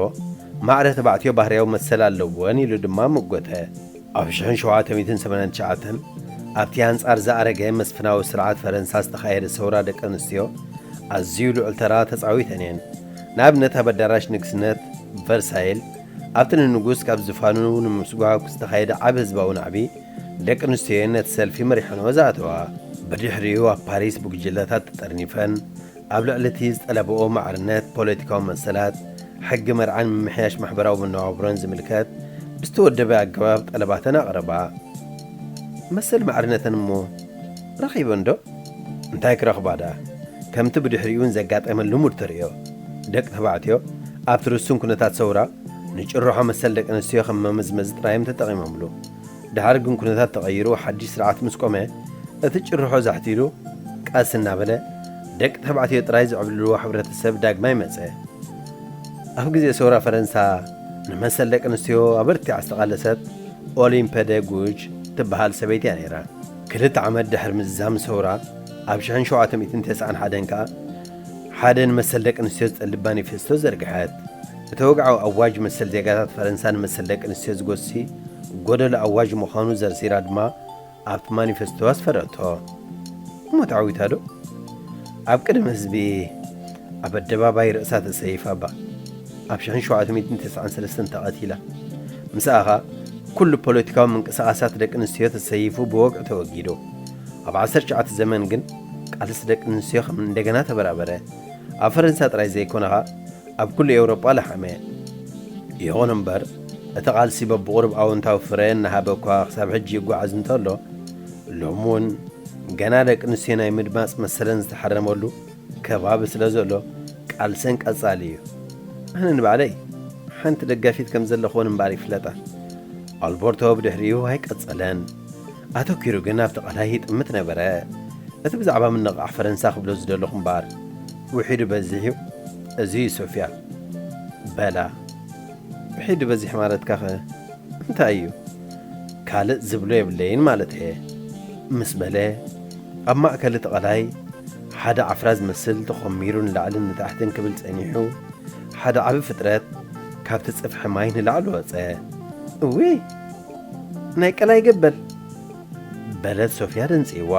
ማዕረ ተባዕትዮ ባህርያዊ መሰል ኣለወን ኢሉ ድማ መጎተ። ኣብ ሸሕን ሸውዓተ ሚእትን ሰማንያን ትሽዓተን ኣብቲ ኣንጻር ዝኣረገ መስፍናዊ ስርዓት ፈረንሳ ዝተኻየደ ሰውራ ደቂ ኣንስትዮ ኣዝዩ ልዑል ተራ ተጻዊተን እየን። ንኣብነት ኣብ ኣዳራሽ ንግስነት ቨርሳይል ኣብቲ ንንጉስ ካብ ዝፋኑ ንምስጓግ ዝተኻየደ ዓቢ ህዝባዊ ናዕቢ ደቂ ኣንስትዮ እየን ነቲ ሰልፊ መሪሐንኦ ዝኣተዋ። ብድሕሪኡ ኣብ ፓሪስ ብጉጅለታት ተጠርኒፈን ኣብ ልዕሊ እቲ ዝጠለብኦ ማዕርነት ፖለቲካዊ መሰላት፣ ሕጊ መርዓን ምምሕያሽ ማሕበራዊ መነባብሮን ዝምልከት ብዝተወደበ ኣገባብ ጠለባተን ኣቕረባ። መሰል ማዕርነተን እሞ ረኺበን ዶ? እንታይ ክረኽባ ደኣ? ከምቲ ብድሕሪኡ እውን ዘጋጠመን ልሙድ ተርእዮ፣ ደቂ ተባዕትዮ ኣብቲ ርሱን ኩነታት ሰውራ ንጭርሖ መሰል ደቂ ኣንስትዮ ከም መመዝመዚ ጥራይ እዮም ተጠቒሞምሉ። ድሓር ግን ኩነታት ተቐይሩ ሓድሽ ስርዓት ምስ ቆመ፣ እቲ ጭርሖ ዛሕቲሉ ቀስ እናበለ ደቂ ተባዕትዮ ጥራይ ዝዕብልልዎ ሕብረተሰብ ዳግማይ መጸ። ኣብ ግዜ ሰውራ ፈረንሳ ንመሰል ደቂ ኣንስትዮ ኣበርቲዓ ዝተቓለሰት ኦሊምፐ ደ ጉጅ ትበሃል ሰበይቲ እያ ነይራ። ክልተ ዓመት ድሕሪ ምዝዛም ሰውራ ኣብ ሸሕን ሸውዓተ ሚእትን ተስዓን ሓደን ከኣ ሓደ ንመሰል ደቂ ኣንስትዮ ዝጠልብ ማኒፌስቶ ዘርግሐት። እቲ ወግዓዊ ኣዋጅ መሰል ዜጋታት ፈረንሳ ንመሰል ደቂ ኣንስትዮ ዝጎሲ ጎደሎ ኣዋጅ ምዃኑ ዘርዚራ ድማ ኣብቲ ማኒፌስቶ ኣስፈረቶ። እሞ ተዓዊታ ዶ? ኣብ ቅድሚ ህዝቢ ኣብ ኣደባባይ ርእሳ ተሰይፋ እባ ኣብ ሽሕን ሸውዓተ ሚእትን ተስዓን ሰለስተን ተቐቲላ። ምስኣኻ ኩሉ ፖለቲካዊ ምንቅስቓሳት ደቂ ኣንስትዮ ተሰይፉ ብወግዒ ተወጊዱ። ኣብ ዓሰርተ ትሽዓተ ዘመን ግን ቃልሲ ደቂ ኣንስትዮ ከም እንደገና ተበራበረ። ኣብ ፈረንሳ ጥራይ ዘይኮነ ኸኣ ኣብ ኩሉ ኤውሮጳ ለሓመ። ይኹን እምበር እቲ ቃልሲ በብቑሩብ ኣወንታዊ ፍረ እናሃበ እኳ ክሳብ ሕጂ ይጓዓዝ እንተሎ፣ ሎሚ እውን ገና ደቂ ኣንስትዮ ናይ ምድማጽ መሰለን ዝተሓረመሉ ከባቢ ስለ ዘሎ ቃልሰን ቀጻሊ እዩ። ኣነ ንባዕለይ ሓንቲ ደጋፊት ከም ዘለኹወን እምበኣር ይፍለጣ። ኣልቦርቶ ብድሕሪኡ ኣይቀጸለን። ኣተኪሩ ግን ኣብቲ ቃላይ ይጥምት ነበረ። እቲ ብዛዕባ ምንቕቓሕ ፈረንሳ ክብሎ ዝደለኹ እምበኣር ውሒዱ በዚሕ እዩ። እዚ እዩ ሶፊያ። በላ። ውሒዱ በዚሕ ማለትካኸ እንታይ እዩ? ካልእ ዝብሎ የብለይን ማለት እየ። ምስ በለ ኣብ ማእከል እቲ ቃላይ ሓደ ዓፍራ ዝመስል ተኾሚሩ ንላዕልን ንታሕትን ክብል ጸኒሑ፣ ሓደ ዓቢ ፍጥረት ካብቲ ጽፍሒ ማይ ንላዕሊ ወጸ። እውይ! ናይ ቀላይ ገበል! በለት ሶፊያ ደንጺዋ።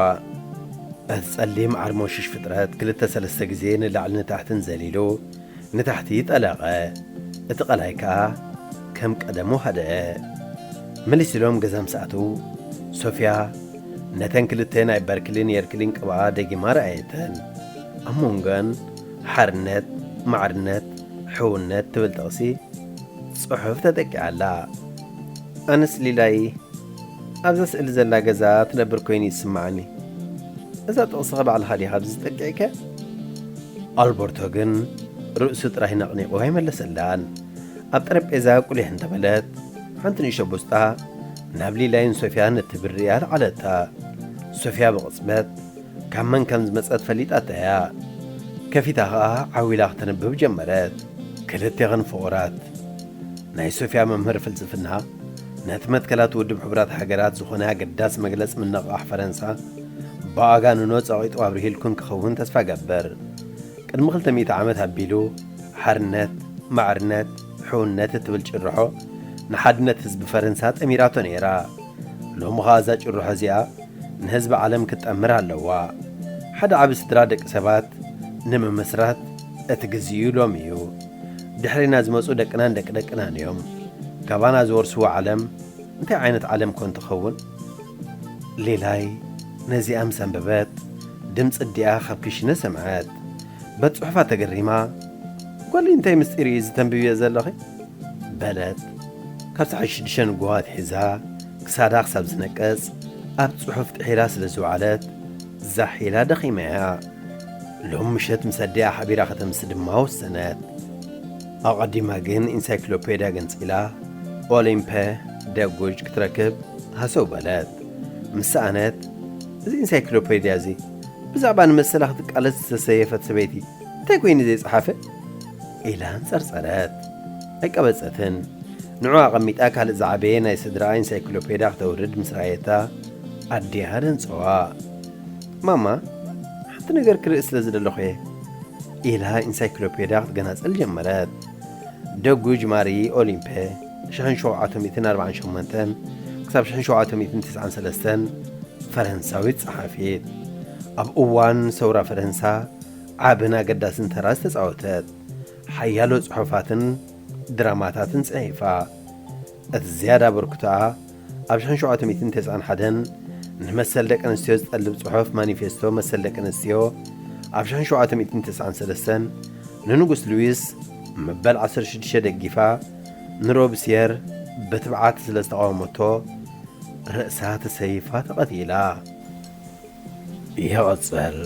እቲ ጸሊም ዓርሞሽሽ ፍጥረት ክልተ ሰለስተ ግዜ ንላዕሊ ንታሕትን ዘሊሉ ንታሕቲ ጠለቐ። እቲ ቀላይ ከኣ ከም ቀደሙ ሃደአ። መሊስ ኢሎም ገዛ ምስ ኣተዉ፣ ሶፊያ ነተን ክልተ ናይ በርክሊን የርክሊን ቅብኣ ደጊማ ረኣየተን። ኣብ መንጎን ሓርነት፣ ማዕርነት፣ ሕውነት ትብል ጥቕሲ ጽሑፍ ተጠቂዓ ኣላ። ኣነስ ሊላይ ኣብዛ ስእሊ ዘላ ገዛ ትነብር ኮይኑ ይስምዓኒ። እዛ ጥቕስኸ ባዕልኻ ዲኻ ኣብዚ ጠቂዕከ? ኣልበርቶ ግን ርእሱ ጥራይ ነቕኒቑ ኣይመለሰላን። ኣብ ጠረጴዛ ቁሊሕ እንተበለት፣ ሓንቲ ንእሽቶ ቦስጣ ናብ ሊላይን ሶፊያን እትብርያ ኣልዓለታ። ሶፊያ ብቕጽበት ካብ መን ከም ዝመጸት ፈሊጣታ እያ። ከፊታ ኸኣ ዓው ኢላ ክተንብብ ጀመረት። ክልቴኽን ፍቑራት። ናይ ሶፊያ መምህር ፍልስፍና ነቲ መትከላት ውድብ ሕቡራት ሃገራት ዝኾነ ኣገዳሲ መግለጺ ምንቕቓሕ ፈረንሳ ብኣጋንኖ ጸቒጡ ኣብርሂልኩን ክኸውን ተስፋ እገብር። ቅድሚ ክልተ ሚእቲ ዓመት ኣቢሉ ሓርነት፣ ማዕርነት፣ ሕውነት እትብል ጭርሖ ንሓድነት ህዝቢ ፈረንሳ ጠሚራቶ ነይራ። ሎሚ ኸኣ እዛ ጭርሖ እዚኣ ንህዝቢ ዓለም ክትጠምር ኣለዋ። ሓደ ዓቢ ስድራ ደቂ ሰባት ንምምስራት እቲ ግዜኡ ሎሚ እዩ። ድሕሪና ዝመጹ ደቅናን ደቂ ደቅናን እዮም። ካባና ዝወርስዎ ዓለም እንታይ ዓይነት ዓለም ኮን ትኸውን? ሊላይ ነዚኣ ምስ ኣንበበት፣ ድምጺ ኣዲኣ ካብ ክሽነ ሰምዐት። በቲ ጽሑፋ ተገሪማ፣ "ጓለይ እንታይ ምስጢር እዩ እዚ ተንብብዮ ዘለኺ?" በለት። ካብ ጸሓይ ሽዱሽተ ንግሆ ኣትሒዛ ክሳዳ ክሳብ ዝነቅጽ ኣብ ጽሑፍ ጥሒላ ስለ ዝወዓለት ዛሕ ኢላ ደኺማ እያ። ሎም ምሸት ምስ ኣዲኣ ሓቢራ ከተምሲ ድማ ወሰነት። ኣቐዲማ ግን ኢንሳይክሎፔድያ ገንጺላ ኦሊምፐ ደጉጅ ክትረክብ ሃሰው በለት። ምስ ሰኣነት፣ "እዚ ኢንሳይክሎፔድያ እዚ ብዛዕባ ንመሰላ ክትቃለስ ዝተሰየፈት ሰበይቲ እንታይ ኮይኑ ዘይጸሓፈ?" ኢላ ኣንጸርጸረት። ኣይቀበጸትን። ንዑ ኣቐሚጣ ካልእ ዝዓበየ ናይ ስድራኣ ኢንሳይክሎፔድያ ክተውርድ ምስ ረኣየታ ኣዲኣ ደንጸዋ። "ማማ፣ ሓንቲ ነገር ክርኢ ስለ ዝደለኹ እየ" ኢላ ኢንሳይክሎፔድያ ክትገናጽል ጀመረት። ደጉጅ ማሪ ኦሊምፔ፣ ሽሕን ሸውዓተ ሚእትን ኣርባዓን ሸሞንተን ክሳብ ሽሕን ሸውዓተ ሚእትን ተስዓን ሰለስተን፣ ፈረንሳዊት ጸሓፊት። ኣብ እዋን ሰውራ ፈረንሳ ዓብን ኣገዳስን ተራ ዝተጻወተት፣ ሓያሎ ጽሑፋትን ድራማታትን ጽሒፋ። እቲ ዝያዳ ኣበርክቶኣ ኣብ ሽሕን ሸውዓተ ሚእትን ተስዓን ሓደን ንመሰል ደቂ ኣንስትዮ ዝጠልብ ጽሑፍ ማኒፌስቶ መሰል ደቂ ኣንስትዮ፣ ኣብ ሽሕን ሸውዓተ ሚእትን ተስዓን ሰለስተን ንንጉስ ሉዊስ መበል ዓሰርተ ሽዱሽተ ደጊፋ፣ ንሮብስየር ብትብዓት ስለ ዝተቓወመቶ ርእሳ ተሰይፋ ተቐቲላ። ይቕጽል።